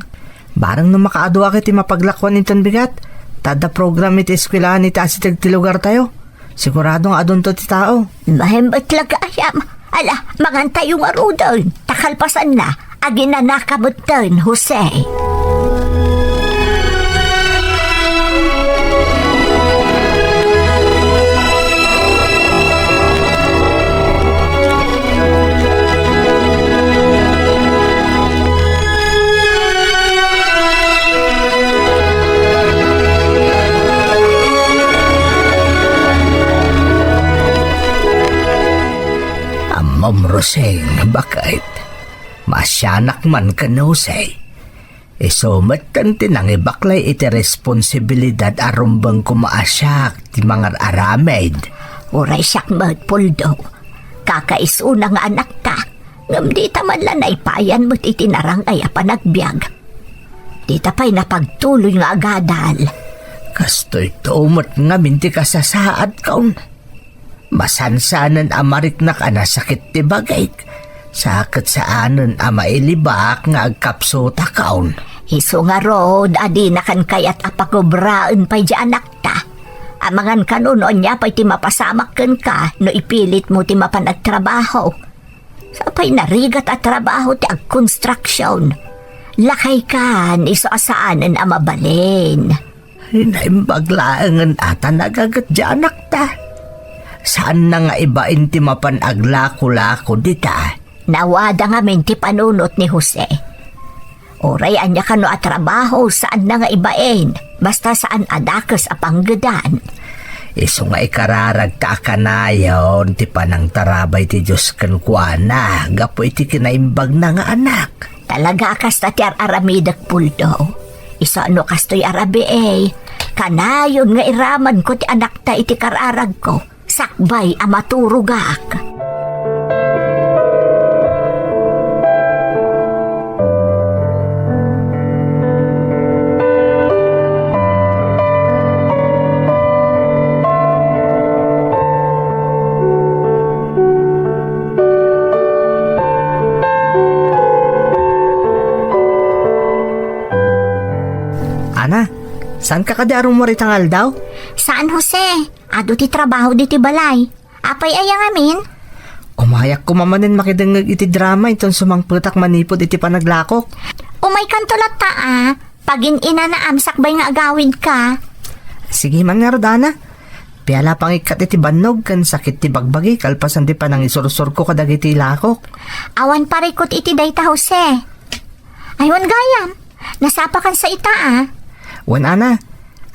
bareng no makaaduak iti mapaglakuan inton bigat, ta adda program iti eskuelaan iti asideg ti lugartayo. Sigurado nga adunto ti tao. Maem met la gayam. Ala, mangantayo ngaruden, ta kalpasanna, aginanaka metten, Jose. Ammom, Roseng, baket. Maasianak man ken Jose. Isu metten ti nangibaklay iti responsibilidad a rumbeng koma a siak ti mangar-aramid. Uray siak met, Puldo. Kakaisuna nga anakta, ngem dita man la naipayan met iti narangay a panagbiag. Dita pay napagtuloy nga agadal. Kastoyto met ngamin ti kasasaadkon. Masansanen a mariknak a nasakit ti bagik, sa ket saanen a mailibak nga agkapsutakon. Isu ngarud a dinakan kayat a pakobraen pay diay anakta. Amangan kano no ania pay ti mapasamak kenka no ipilitmo ti mapan agtrabaho. Sapay narigat a trabaho ti agkonstruksion. Lakaykan isu a saanen a mabalin. Naimbag laengen a ta nagaget diay anakta. Saanna nga ibain ti mapan aglakolako dita. Nawada ngamin ti panunot ni Jose. Uray ania kano a trabaho, saanna nga ibain. Basta saan a dakes a panggedan. Isu nga ikararagta a kanayon ti panangtarabay ti Dios kenkuana gapu iti kinaimbagna nga anak. Talaga a kasta ti ar-aramidek, Puldo. Isu no kastoy a rabii, kanayon nga iramanko ti anakta iti kararagko, sakbay a maturogak. Saanka kadi a rummuar ita nga aldaw? Saan, Jose. Adu ti trabaho ditoy balay. Apay aya ngamin? Umayak koma manen makidengngeg iti drama inton sumangpetak manipud iti panaglakok. Umaykanto latta a. Pagin-inanaam sakbay nga agawidka. Sige man ngarud, Ana. Piala pangikkat iti bannog ken sakit ti bagbagi kalpasan ti panangisursurko kadagiti lakok. Awan parikut iti dayta, Jose. Ay, wen gayam. Nasapakan sa ita, a. Wen, Ana.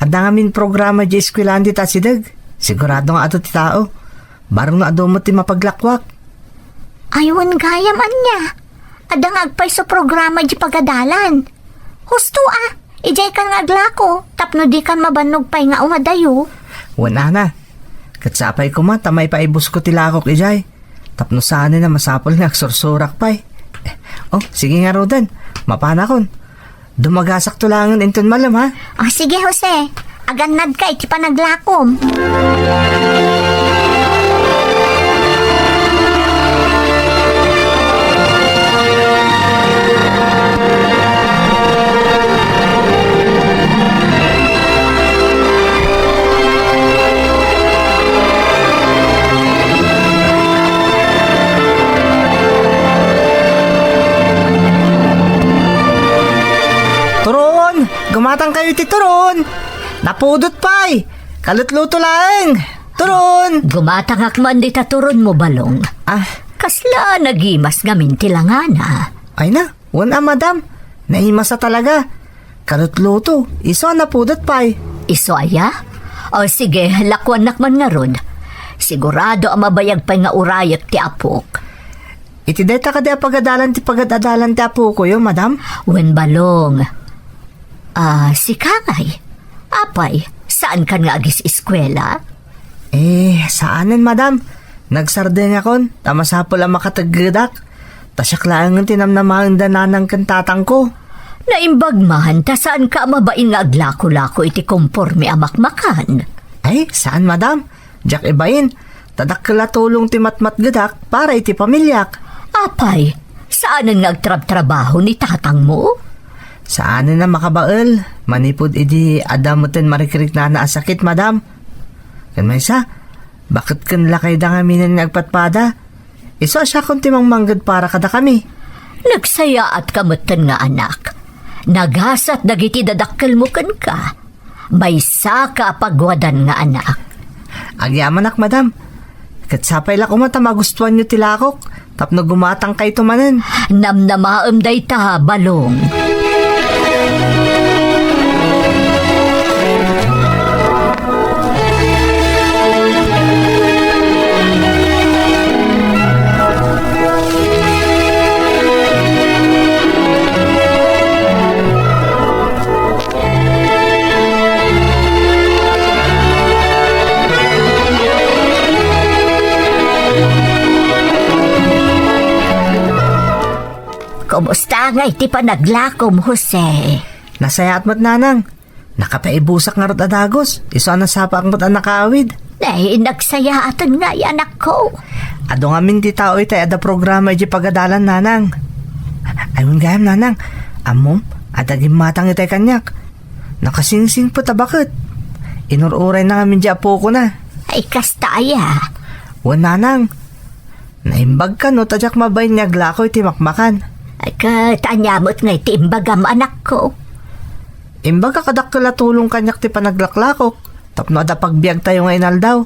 Adda ngamin programa di eskwelahan dita asideg. Sigurado nga adu ti tao. Bareng no adu met ti mapaglakwak. Ay, wen gayam ania. Adda nga agpayso programa di pagadalan. Husto a, idiay kan nga aglako, tapno di kan mabannog pay nga umadayo. Wen, Ana. Ket sapay koma ta maipaibusko ti lakok idiay. Tapno saanen a masapul nga agsursurak pay. Eh, oh, sige ngaruden. Mapanakon. Dumagasakto laengen inton malem, ha? O, sige, Jose. Agannadka iti panaglakom. Turon! Gumatangkayo iti turon! Napudot pay! Kalutluto laeng! Turon! Gumatangak man dita turonmo, Balong. Ah. Kasla nagimas ngamin ti langana. Ay na, wen a, madam. Naimasa talaga. Kalutluto, isu a napudot pay. Isu aya? O sige, lakuannak man ngarud. Sigurado a mabayag pay nga urayek ti apok. Iti dayta kadi a pagadalan ti pagad-adalan ti apokoyo, madam? Wen, Balong. Ah, sika ngay? Apay, saankan nga agis-eskuela? Eh, saanen, madam. Nagsardengakon, ta masapul a makateggedak. Ta siak laengen ti namnamaen da nanang ken tatangko. Naimbag man, ta saanka a mabain nga aglakolako iti komporme a makmakan? Ay, saan, madam. Diak ibain, ta dakkel a tulong ti matmatgedak para iti pamiliak. Apay, saanen nga agtrabtrabaho ni tatangmo? Saanen a makabael, manipud idi adda meten marikriknana a sakit, madam. Ken maysa, baket ken lakayda ngaminen nga agpadpada. Isu a siakon ti mangmangged para kadakami. Nagsayaatka metten nga anak. Nagasat dagiti dadakkelmo kenka. Maysaka a pagwadan nga anak. Agyamanak, madam. Ket sapay la koma ta magustuanyo ti lakok tapno gumatangkayto manen. Namnamaem dayta, Balong. Kumusta ngay ti panaglakom, Jose? Nasayaat met, nanang. Nakapaibusak ngarud a dagus, isu a nasapaak met a nakaawid. Nay, nagsayaaten ngay, anakko. Adu ngamin ti tao itay adda programa iti pagadalan, nanang. Ay, wen gayam, nanang. Ammom, adda gimmatang itay kaniak. Nakasingsingpet a baket. Inur-urayna ngamin di apokona. Ay, kasta aya? Wen, nanang. Naimbagka no ta diak mabain nga aglako iti makmakan. Ay, ket ania met ngay ti imbagam, anakko? Imbagak a dakkel a tulong kaniak ti panaglaklakok tapno adda pagbiagtayo nga inaldaw.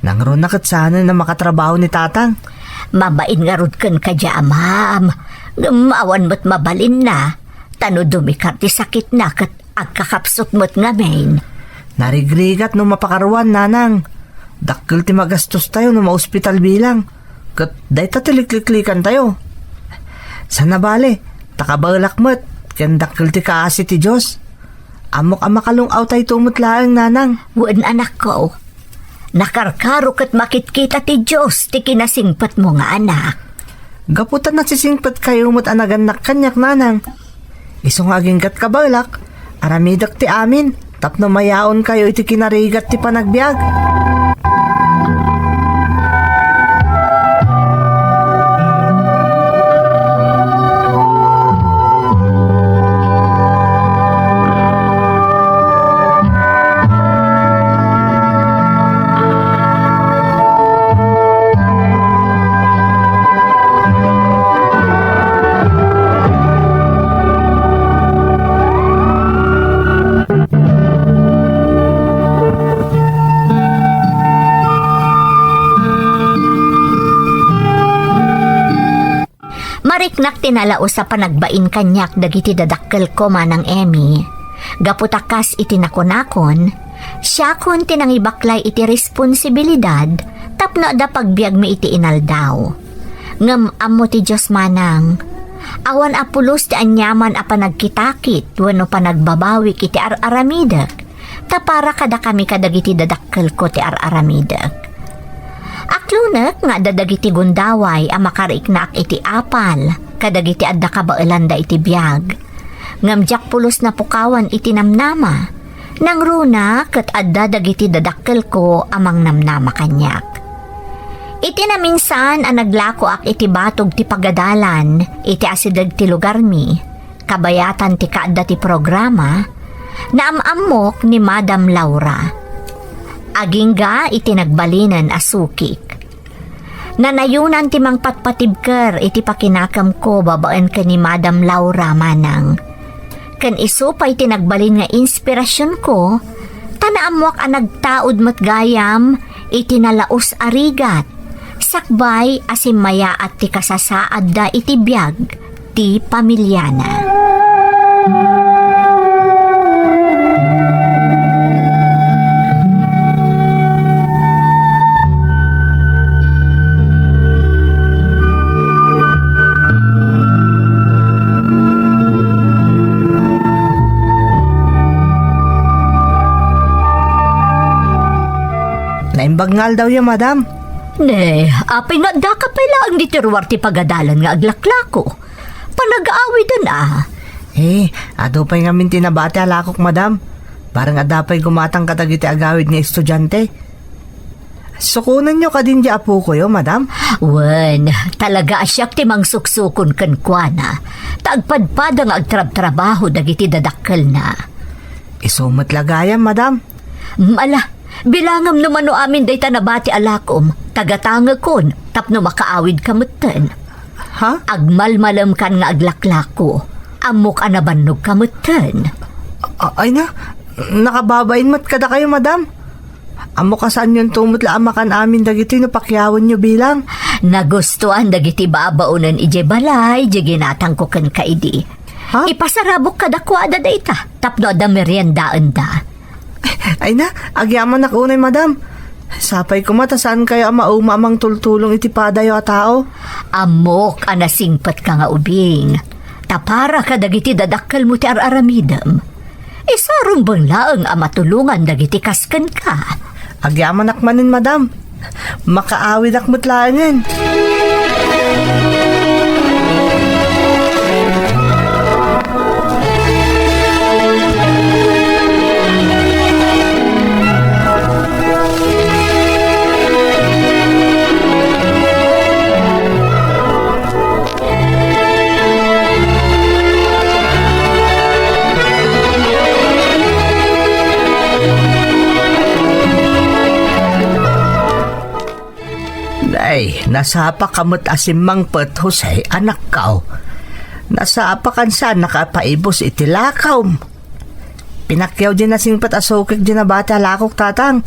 Nangruna ket saanen a makatrabaho ni tatang. Mabain ngarud kenka di amam. Ngem awan met mabalinna. Ta no dumikar ti sakitna ket agkakapsut met ngamin. Narigrigat no mapakaruan, nanang. Dakkel ti magastostayo no maospital bilang. Ket dayta ti likliklikantayo. Saan a bale, ta kabaelak met, ken dakkel ti kaasi ti Dios. Ammok a makalung-awtayto met laeng, nanang. Wen, anakko. Nakarkaro ket makitkita ti Dios ti kinasingpetmo nga anak. Gapu ta nasisingpetkayo met a nagannak kaniak, nanang. Isu nga aginggat kabaelak, aramidek ti amin tapno mayaonkayo iti kinarigat ti panagbiag. Ariknak ti nalaus a panagbain kaniak dagiti dadakkelko, Manang Emmy. Gapu ta kas iti nakunakon, siakon ti nangibaklay iti responsibilidad tapno adda pagbiagmi iti inaldaw. Ngem ammo ti Dios, Manang, awan a pulos ti aniaman a panagkitakit wenno panagbabawik iti ar-aramidek, ta para kadakami kadagiti dadakkelko ti ar-aramidek. Aklonek nga adda dagiti gundaway a makariknaak iti apal kadagiti adda kabaelanda iti biag. Ngem diak pulos napukawan iti namnama. Nangruna ket adda dagiti dadakkelko a mangnamnama kaniak. Iti naminsan a naglakoak iti batog ti pagadalan iti asideg ti lugarmi, kabayatan ti kaadda ti programa, naam-ammok ni Madam Laura. Agingga iti nagbalinen a sukik. Nanayonan ti mangpatpatibker iti pakinakemko babaen ken ni Madam Laura, Manang. Ken isu pay ti nagbalin nga inspirasionko, ta naammoak a nagtaud met gayam iti nalaus a rigat, sakbay a simmayaat ti kasasaadda iti biag ti pamiliana. Naimbag nga aldawyo, madam. Ne, apay nga addaka pay laeng ditoy ruar ti pagadalan nga aglaklako? Panag-aawiden a. Eh, adu pay ngamin ti nabati a lakok, madam. Bareng adda pay gumatang kadagiti agawid nga estudiante. Sukonenyo kadin di apokoyo, madam? Wen, talaga a siak ti mangsuksukon kenkuana. Ta agpadpada nga agtrabtrabaho dagiti dadakkelna. Isu met la gayam, madam. Ala, bilangam no mano amin dayta nabati a lakom, tagatangekon tapno makaawidka metten. Ha? Agmalmalemkan nga aglaklako. Ammok a nabannogka metten. A-, ay na, nakababain met kadakayo, madam. Ammok a saanyonto met la a makan amin dagitoy no pakiawenyo bilang. Nagustuan dagiti babaonen idiay balay, di ginatangko kenka idi. Ha? Ipasarabok kadakuada dayta, tapno adda meriendaenda. Ay na, agyamanak unay, madam. Sapay koma ta saankayo a mauma a mangtultulong iti padayo a tao. Ammok a nasingpetka nga ubing. Ta para kadagiti dadakkelmo ti ar-aramidem, isurumbeng laeng a matulongan dagiti kas kenka. Agyamanak manen, madam. Makaawidak met laengen. Nay, nasapaka met a simmangpet, Jose, anakko. Nasapakan saannaka a paibus iti lakawm. Pinakkiaw di nasingpet a sukik di nabati a lakok, tatang.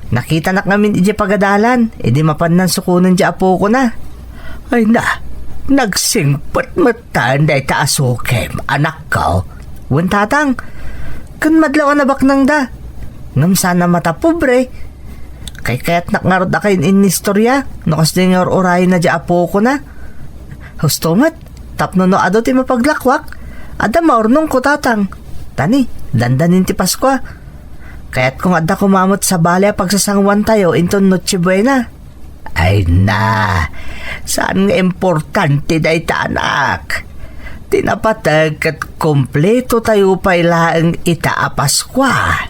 Nakitanak ngamin idiay pagadalan, idi mapannan sukonen di apokona. Ay na, nagsingpet metten dayta a sukim, anakko. Wen, tatang, ken madlaw a nabaknangda. Ngem saan a matapobre. Kaykayatnak ngarud a kain-innistoria no kasdi nga ur-urayna di apokona. Husto met, tapno no adu ti mapaglakwak, adda maurnongko, tatang. Tani, dandanin ti Paskua. Kayatko nga adda koma met sabali a pagsasanguantayo inton Noche Buena. Ay na, saan nga importante dayta, anak. Ti napateg ket kumpletotayo pay laeng ita a Paskua.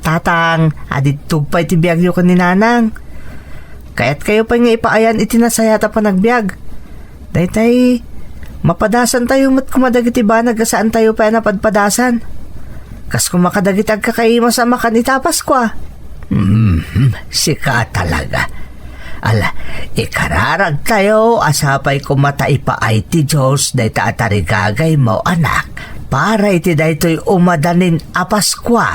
Tatang, adiddog pay ti biagyo ken ni Nanang. Kayatkayo pay nga ipaayan iti nasayaat a panagbiag. Daytay, mapadasantayo met koma dagiti banag a saantayo pay a napadpadasan. Kas koma kadagiti agkakaimas a makan ita a Paskua. Hmm, sika talaga. Ala, ikararagtayo a sapay koma ta ipaay ti Dios dayta a tarigagaymo, anak, para iti daytoy umadanin a Paskua.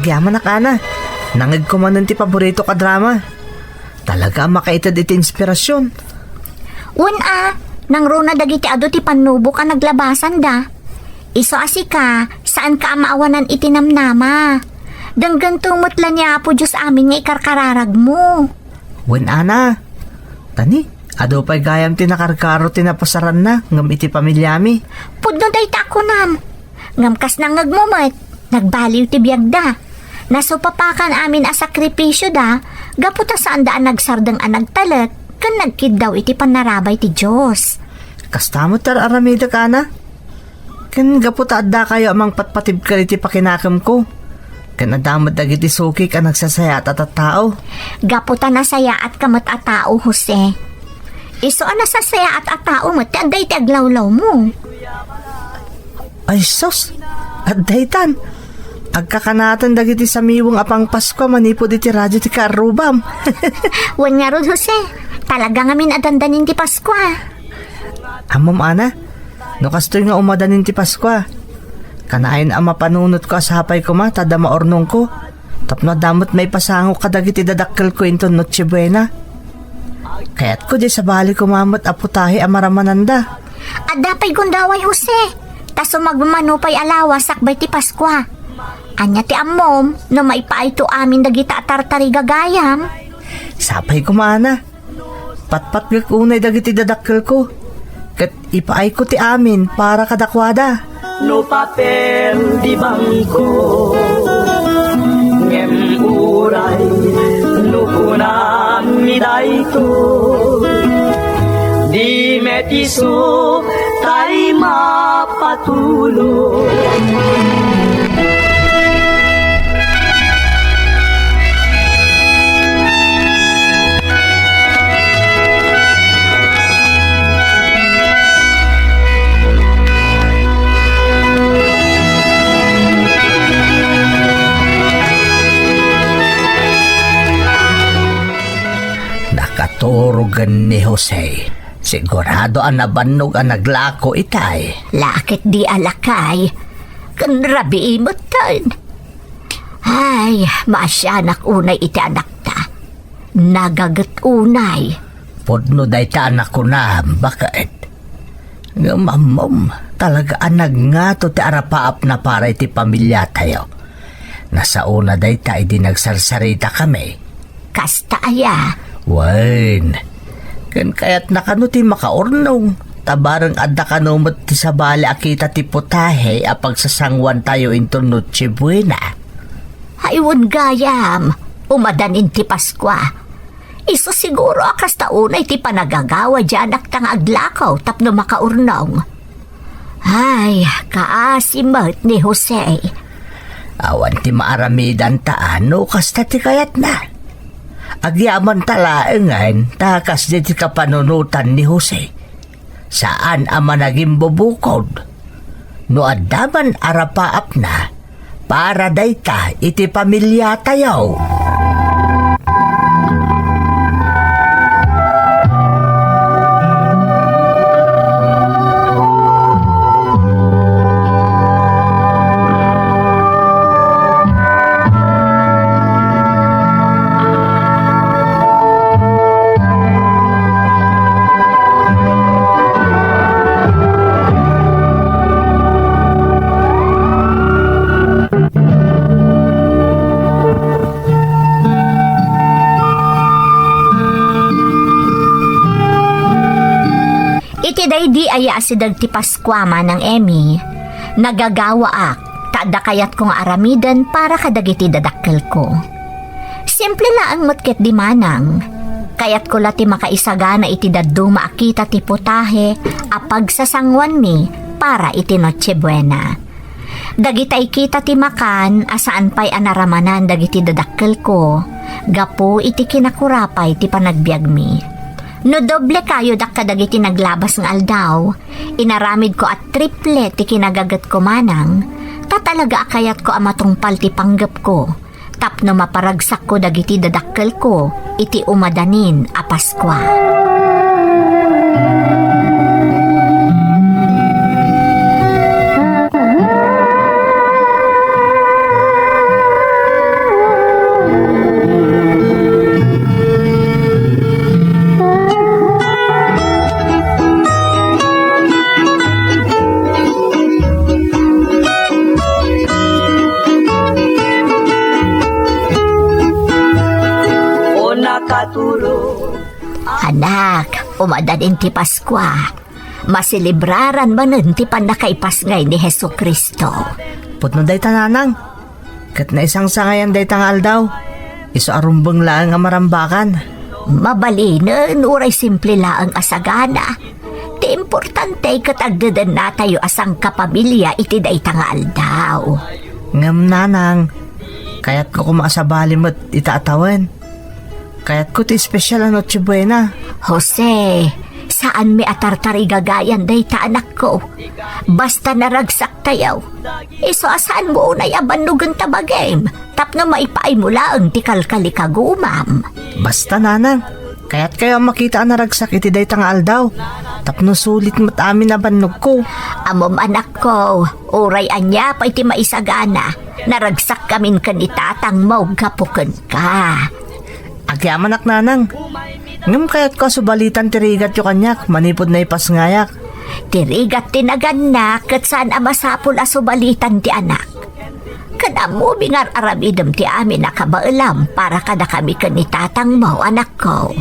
Agyamanak, Ana. Nangegko manen ti paboritok a drama. Talaga a makaited iti inspirasyon. Wen a, nangruna dagiti adu ti pannubok a naglabasanda. Isu a sika, saanka a maawanan iti namnama. Denggento met la ni Apo Dios amin nga ikarkararagmo. Wen, Ana. Tani, adu pay gayam ti nakarkaro ti napasaranna ngem iti pamiliami. Pudno dayta a kunam. Ngem kas nangngegmo met, nagbaliw ti biagda. Nasupapakan amin a sakripisioda gapu ta saanda a nagsardeng a nagtalek ken nagkiddaw iti pannarabay ti Dios. Kasta met ti ar-aramidek, Ana. Ken gapu ta addakayo a mangpatpatibker iti pakinakemko, ken adda met dagiti sukik a nagsasayaat a tattao. Gapu ta nasayaatka met a tao, Jose. Isu a nasasayaat a tao met ti adda iti aglawlawmo. Ay sus, adda itan. Agkakanaten dagiti samiweng a pangpaskua manipud iti radio ti kaarrubam. Wen ngarud, Jose, talaga ngamin a dandanin ti Paskua. Ammom, Ana, no kastoy nga umadanin ti Paskua, kanayon a mapanunotko a sapay koma ta adda maurnongko, tapno adda met maipasangok kadagiti dadakkelko inton Noche Buena. Kayatko diay sabali koma met a putahe a maramananda. Adda pay gundaway, Jose, ta sumagmamano pay a lawas sakbay ti Paskua. Ania ti ammom no maipaayto amin dagita a tartariga gayam? Sapay koma, Ana. Patpatgek unay dagiti dadakkelko, ket ipaayko ti amin para kadakuada. No papel di bangko, ngem uray no kunam mi daytoy, di met isu tay mapatulong. Nakaturogen ni Jose. Sigurado a nabannog a naglako itay. Lakay di a lakay. Ken rabii metten. Ay, maasianak unay iti anakta. Nagaget unay. Pudno dayta a nakunam, baket. Ngem ammom, talaga a nagngato ti arapaapna para iti pamiliatayo. Nasaona dayta idi nagsarsaritakami. Kasta aya? Wen, ken kayatna kano ti makaurnong, ta bareng adda kano met ti sabali a kita ti putahe a pagsasanguantayo inton Noche Buena. Ay, wen gayam, umadanin ti Paskua. Isu siguro a kasta unay ti panagagawa diay anakta nga aglako tapno makaurnong. Ay, kaasi met ni Jose. Awan ti maaramidanta a no kasta ti kayatna. Agyamanta laengen ta kasdi ti kapanunotan ni Jose. Saan a managimbubukod. No adda man arapaapna, para dayta iti pamiliatayo. Iti daydi aya asideg ti Paskua, Manang Emmy, nagagawaak ta adda kayatko nga aramiden para kadagiti dadakkelko. Simple laeng met ketdi, Manang. Kayatko la ti makaisagana iti dadduma a kita ti putahe a pagsasanguanmi para iti Noche Buena. Dagitay kita ti makan a saan pay a naramanan dagiti dadakkelko gapu iti kinakurapay ti panagbiagmi. No doble kayodak kadagiti naglabas nga aldaw, inaramidko a triple ti kinagagetko, Manang, ta talaga a kayatko a matungpal ti panggepko tapno maparagsakko dagiti dadakkelko iti umadanin a Paskua. Anak, umadanin ti Paskua. Maselebraran manen ti pannakaipasngay ni Jesu-Cristo. Pudno dayta, nanang. Ket naisangsangayan dayta nga aldaw. Isu a rumbeng laeng a marambakan. Mabalinen uray simple laeng a sagana. Ti importante ket agdedennatayo a sangkapamilia iti dayta nga aldaw. Ngem, nanang, kayatko koma a sabali met ita a tawen. Kayatko ti espesyal a Noche Buena. Jose, saanmi a tartarigagayan dayta, anakko. Basta naragsak tayo. Isu a saanmo unay a bannogen ta bagim tapno maipaaymo laeng ti kalkalikagumam. Basta, nanang, kayatkayo a makita a naragsak iti dayta nga aldaw tapno sulit met amin a bannogko. Ammom, anakko, uray ania pay ti maisagana, naragsakkamin ken ni tatangmo gapu kenka. Agyamanak, nanang. Ngem kayatko a subalitan ti rigatyo kaniak manipud naipasngayak. Ti rigat ti nagannak ket saan a masapul a subalitan ti anak. Ket ammomi nga ar-aramidem ti amin a kabaelam para kadakami ken ni tatangmo, anakko.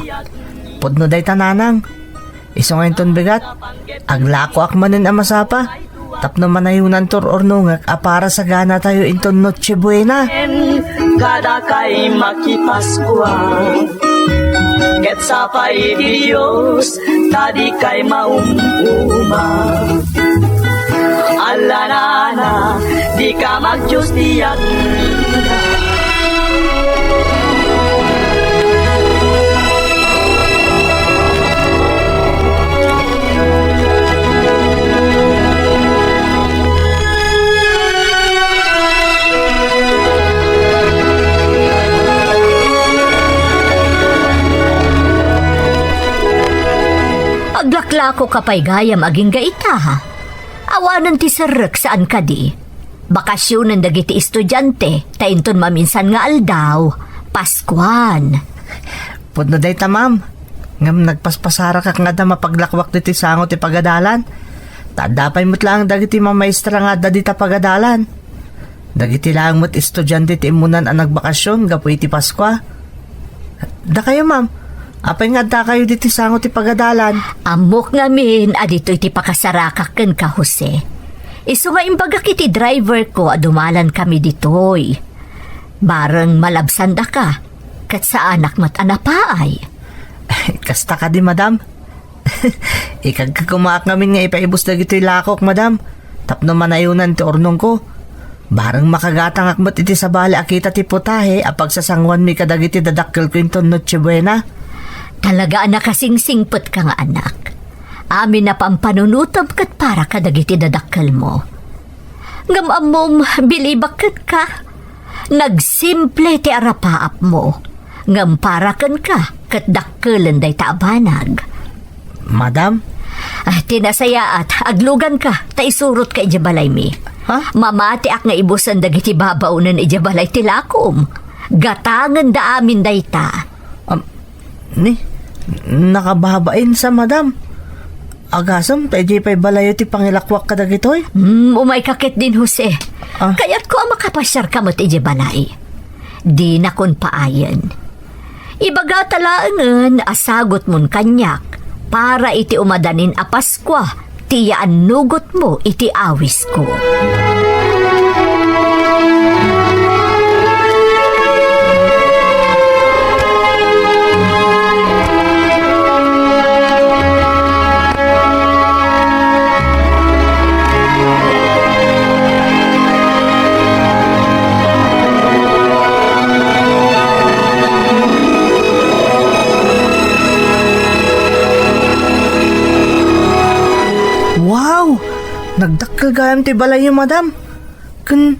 Pudno dayta, nanang. Isu nga inton bigat, aglakoak manen a masapa tapno manayunan ti ur-urnongek a para saganatayo inton Noche Buena. Kadakay makipaskua, ket sapay ti Dios ta dikay maum-uma. Allanana, dika magdios diak. Aglaklakoka pay gayam agingga ita. Awanen ti serrek, saan kadi? Bakasionen dagiti estudiante, ta inton maminsan nga aldaw, Paskuan. Pudno dayta, ma'am. Ngem nagpaspasarakak nga adda mapaglakwak ditoy sango ti pagadalan. Ta adda pay met laeng dagiti mamaestra nga adda dita pagadalan. Dagiti laeng met estudiante ti immunan a nagbakasyon gapu iti Paskua. Dakayo, ma'am, apay nga addakayo ditoy sango ti pagadalan? Ammok ngamin a ditoy ti pakasarakak kenka, Jose. Isu nga imbagak iti driver ko a dumalankami ditoy. Bareng malabsandaka, ket saanak met a napaay. Kasta kadi, madam? Ikagkakumaak ngamin nga ipaibus dagitoy lakok, madam, tapno manayunan ti urnongko. Bareng makagatangak met iti sabali a kita ti putahe a pagsasanguanmi kadagiti dadakkelko inton Noche Buena. Talaga a nakasingsingpetka nga anak. Amin a pampanunotem ket para kadagiti dadakkelmo. Ngem ammom, bilibak kenka. Nagsimple ti arapaapmo, ngem para kenka ket dakkelen dayta a banag. Madam? Ah, ti nasayaat, agluganka, ta isurotka idiay balaymi. Ha? Mamatiak nga ibusen dagiti babaonen idiay balay ti lakom. Gatangenda amin dayta. Am, ni, nakababain sa, madam. Agasem ta idiay pay balayo ti pangilakwak kadagitoy? Hmm, umayka ketdin, Jose. Ah. Kayatko a makapasiarka met idiay balay. Dinakon paayen. Ibagata laengen a sagutmon kaniak para iti umadanin a Paskua ti yaannugotmo iti awisko. Wow! Nagdakkel gayam ti balayyo, madam. Ken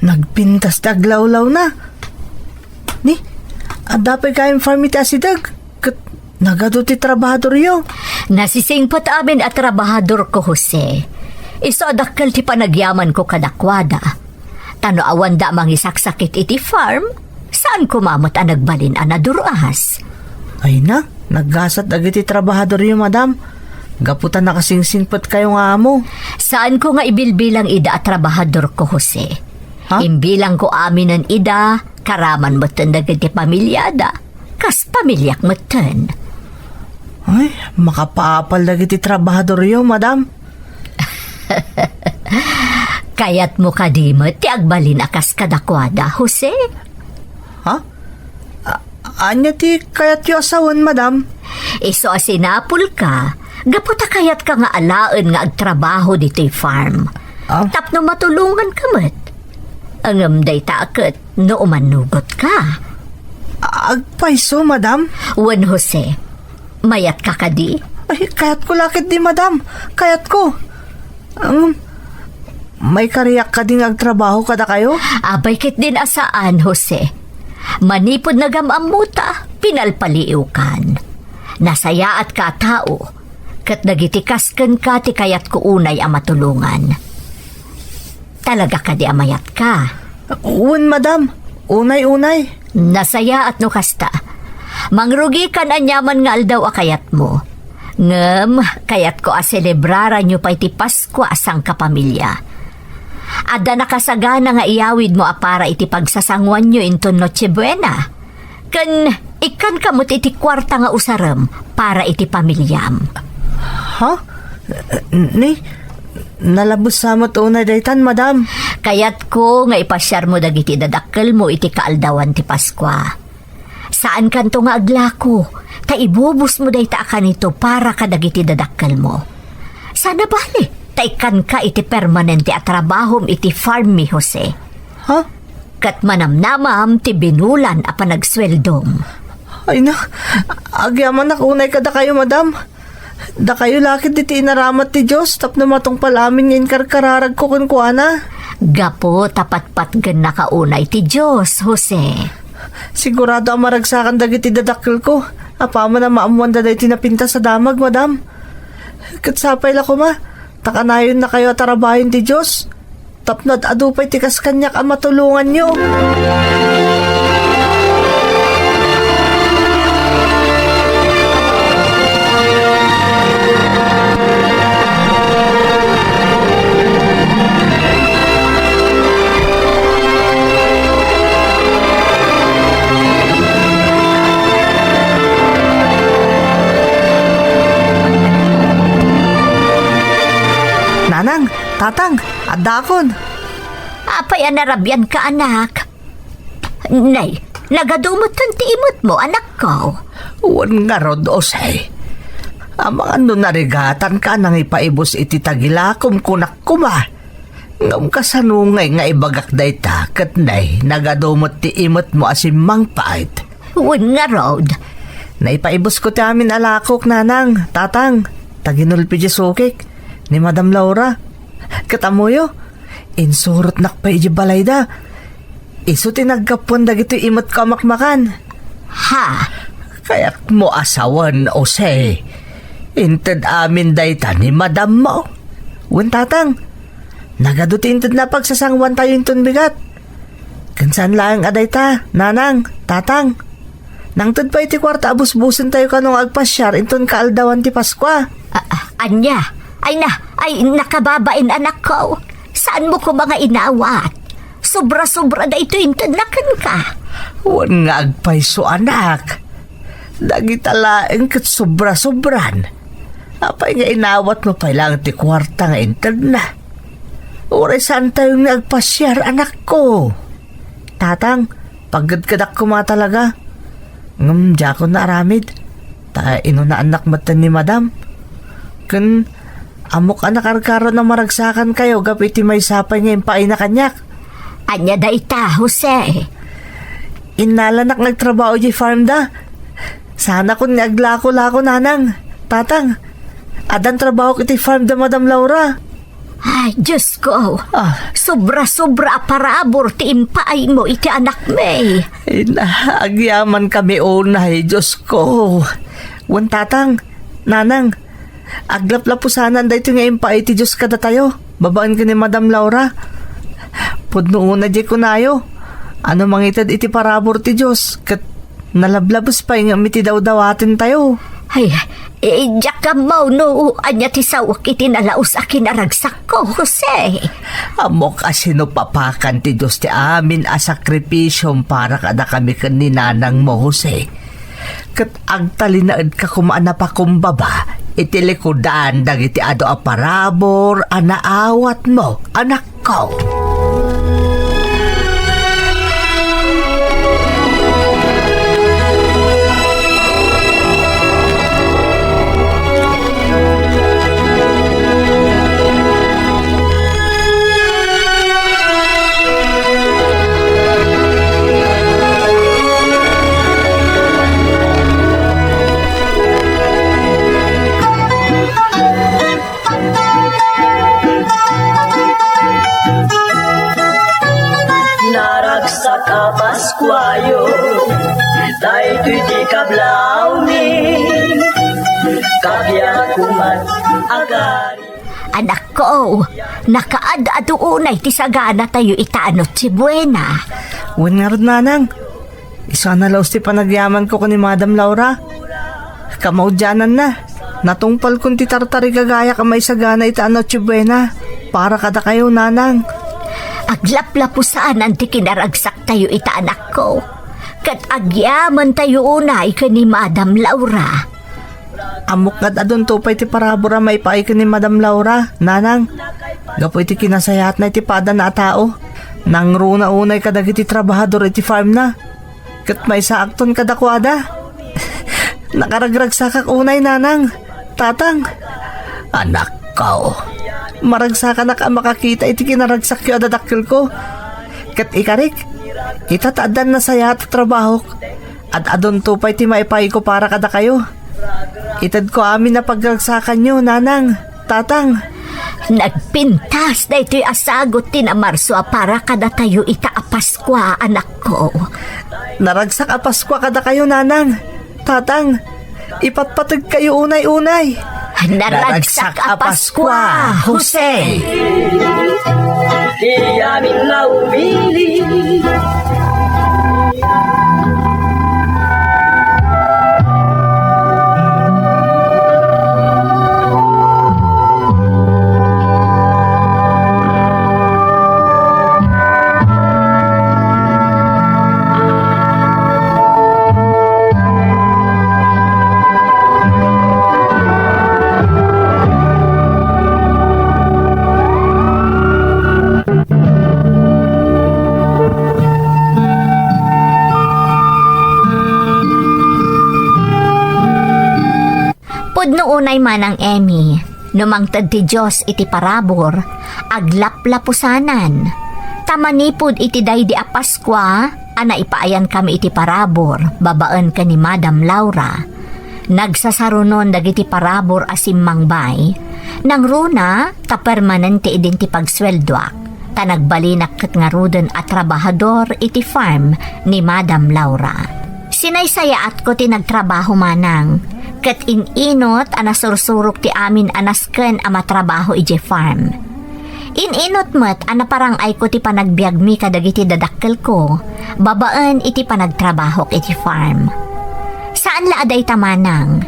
nagpintas ti aglawlawna. Ni, adda pay gayam farm iti asideg, ket nagadu ti trabahadoryo. Nasisingpet amin a trabahadorko, Jose. Isu a dakkel ti panagyamanko kadakuada. Ta no awanda a mangisaksakit iti farm, saan koma met a nagbalin a nadur-as. Ay na, naggasat dagiti trabahadoryo, madam. Gapu ta nakasingsingpetkayo nga amo. Saanko nga ibilbilang ida a trabahadorko, Jose. Ha? Imbilangko aminen ida, karaman metten dagiti pamiliada. Kas pamiliak metten. Ay, makapaapal dagiti trabahadoryo, madam. Kayatmo kadi met ti agbalin a kas kadakuada, Jose? Ha? A-, ania ti kayatyo a sawen, madam? Isu a sinapulka, gapu ta kayatka nga alaen nga agtrabaho ditoy farm. Ah? Tapno matulonganka met. Ngem dayta ket no umanugotka. Agpayso, madam? Wen, Jose, mayatka kadi? Ay, kayatko la ketdi, madam. Kayatko. Ngem, maikariak kadi nga agtrabaho kadakayo? Apay ketdin a saan, Jose. Manipud nagam-ammota, pinalpaliiwkan. Nasayaatka a tao, ket dagiti kas kenka ti kayatko unay a matulongan. Talaga kadi a mayatka? Wen, madam. Unay, unay. Nasayaat no kasta. Mangrugikan aniaman nga aldaw a kayatmo. Ngem, kayatko a selebraranyo pay ti Paskua a sangkapamilya. Adda nakasagana nga iyawidmo a para iti pagsasanguanyo inton Noche Buena. Ken ikkanka met iti kuarta nga usarem para iti pamiliam. Ha? Ni, nalabes sa met unay daytan, madam. Kayatko nga ipasiarmo dagiti dadakkelmo iti kaaldawan ti Paskua. Saankanto nga aglako, ta ibubusmo dayta a kanito para kadagiti dadakkelmo. Sana bale, ta ikkanka iti permanente a trabahom iti farm mi, Jose. Ha? Ket manamnamam ti binulan a panagsueldom. Ay na, agyamanak unay kadakayo, madam. Dakayo la ketdi ti inaramat ti Dios tapno matungpal amin nga inkarkararagko kenkuana. Gapu ta patpatgennaka unay ti Dios, Jose. Sigurado a maragsakan dagiti dadakkelko apaman a maammoanda daytoy napintas a damag, madam. Ket sapay la koma, ta kanayonnakayo a tarabayen ti Dios. Tapno ad-adu pay ti kas kaniak a matulonganyo. Nanang, tatang, addaakon. Apay a narabianka, anak? Nay, nagadu metten ti imetmo, anakko. Wen ngarud, Jose. Amangan no narigatanka a nangipaibus iti tagilakom, kunak koma. Ngem kasano ngay nga ibagak dayta, ket nay, nagadu met ti imetmo a simmangpet? Wen ngarud. Naipaibusko ti amin a lakok, nanang, tatang, ta ginulpi diay sukik ni Madam Laura. Ket ammoyo, insurotnak pay idiay balayda. Isu ti naggapuan dagitoy imetko a makmakan. Ha? Kayatmo a sawen, Jose. Inted amin dayta ni madammo. Wen, tatang, nagadu ti intedna a pagsasanguantayo inton bigat. Ken saan laeng a dayta, nanang, tatang. Nangted pay ti kuarta a busbusentayo kano nga agpasiar inton kaaldawan ti Paskua. A-, a-, ania? Ay na, ay nakababain, anakko. Saanmo koma nga inawat? Sobra-sobra daytoy intedna kenka. Wen nga agpayso, anak. Dagita laeng ket sobra-sobran. Apay nga inawatmo pay laeng ti kuarta nga intedna? Uray saantayo nga agpasiar, anakko. Tatang, pagkedkedak koma talaga. Ngem diakon naaramid, ta inunaannak metten ni madam. Ken ammok a nakarkaron a maragsakankayo gapu iti maysa pay nga impaayna kaniak. Ania dayta, Jose? Innalanak nga agtrabaho idiay farm da. Saanakon nga aglako-lako, nanang, tatang. Addan trabahok iti farm da Madam Laura. Ay, Diosko. Ah. Sobra-sobra a parabur ti impaaymo iti anakmi. Ay na, agyamankami unay, Diosko. Wen, tatang, nanang, aglaplapusanan daytoy nga impaay ti Dios kadatayo, babaen ken ni Madam Laura. Pudno unay diay kunayo, a no mangited iti parabur ti Dios, ket nalablabes pay ngem iti dawdawatentayo. Ay, eh, diak ammo no ania ti saoak iti nalaus a kinaragsakko, Jose. Ammok a sinupapakan ti Dios ti amin a sakripisiom para kadakami ken ni nanangmo, Jose. Ket agtalinaedka koma a napakumbaba iti likudan dagiti adu a parabur a naawatmo, anakko. Naragsak a Paskuayo, daytoy ti kablawmi, kabiak kuman agari. Anakko, nakaad-adu unay ti saganatayo ita a Noche Buena. Wen ngarud, nanang. Isu a nalaus ti panagyamanko ken ni Madam Laura. Kamaudiananna, natungpalkon ti tartarigagayak a maisagana ita a Noche Buena para kadakayo, nanang. Aglaplapusanan ti kinaragsaktayo ita, anakko. Ket agyamentayo unay ken ni Madam Laura. Ammok nga ad-adunto pay ti parabur a maipaay ken ni Madam Laura, nanang. Gapu iti kinasayaatna iti padana a tao, nangruna unay kadagiti trabahador iti farmna. Ket maysaakton kadakuada. Nakaragragsakak unay, nanang, tatang. Anakko, maragsakanak a makakita iti kinaragsakyo a dadakkelko. Ket ikarik, ita ta addan nasayaat a trabahok, ad-adunto pay ti maipaayko para kadakayo. Itedko amin a pagragsakanyo, nanang, tatang. Nagpintas daytoy a sagut ti namarso a para kadatayo ita a Paskua, anakko. Naragsak a Paskua kadakayo, nanang, tatang. Ipatpategkayo unay-unay. Naragsak a Paskua, Jose. Ti amin nga umili. Pudno unay, Manang Emmy, no mangted ti Dios iti parabur, aglaplapusanan. Ta manipud iti daydi a Paskua a naipaayankami iti parabur babaen ken ni Madam Laura, nagsasarunon dagiti parabur a simmangbay, nangruna ta permanente idin ti pagsueldoak, ta nagbalinak ket ngaruden a trabahador iti farm ni Madam Laura. Sinaysayaatko ti nagtrabaho, manang, ket in-inut a nasursurok ti amin a nasken a matrabaho idiay farm. In-inut met a naparang-ayko ti panagbiagmi kadagiti dadakkelko babaen iti panagtrabahok iti farm. Saan la a dayta, manang.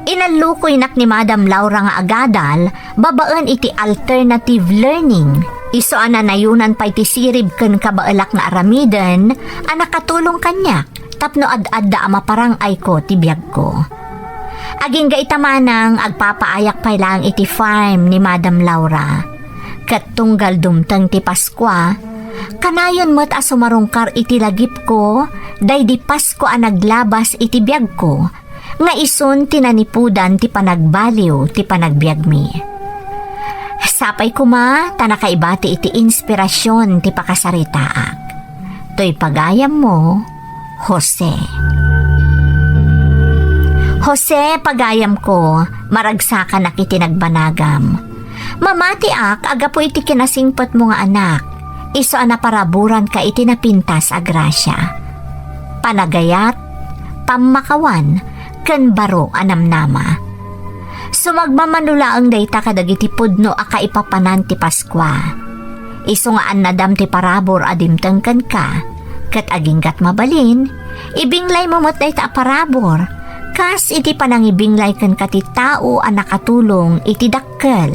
Inallukoynak ni Madam Laura nga agadal babaen iti alternative learning. Isu a nanayonan pay ti sirib ken kabaelak nga aramiden a nakatulong kaniak tapno ad-adda a maparang-ayko ti biagko. Agingga ita, manang, agpapaayak pay laeng iti farm ni Madam Laura. Ket tunggal dumteng ti Paskua, kanayon met a sumarungkar iti lagipko daydi Pasko a naglabas iti biagko, nga isun ti nanipudan ti panagbaliw ti panagbiagmi. Sapay koma ta nakaibati iti inspirasion ti pakasaritaak. Toy pagayammo, Jose. Jose, pagayamko, maragsakanak iti nagbanagam. Mamatiak a gapu iti kinasingpetmo nga anak, isu a naparaburanka iti napintas a grasia. Panagayat, pammakawan, ken baro a namnama. Sumagmamano laeng dayta kadagiti pudno a kaipapanan ti Paskua. Isu nga annadam ti parabur a dimteng kenka, ket aginggat mabalin, ibinglaymo met dayta a parabur, kas iti panangibinglay kenka ti tao a nakatulong iti dakkel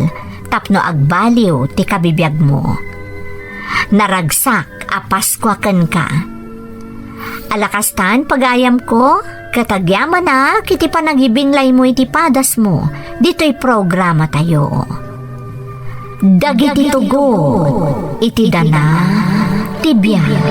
tapno agbaliw ti kabibiagmo. Naragsak a Paskua kenka. Alakastan, pagayamko, ket agyamanak iti panangibinglaymo iti padasmo ditoy programatayo. Dagiti tugot iti dana ti biag.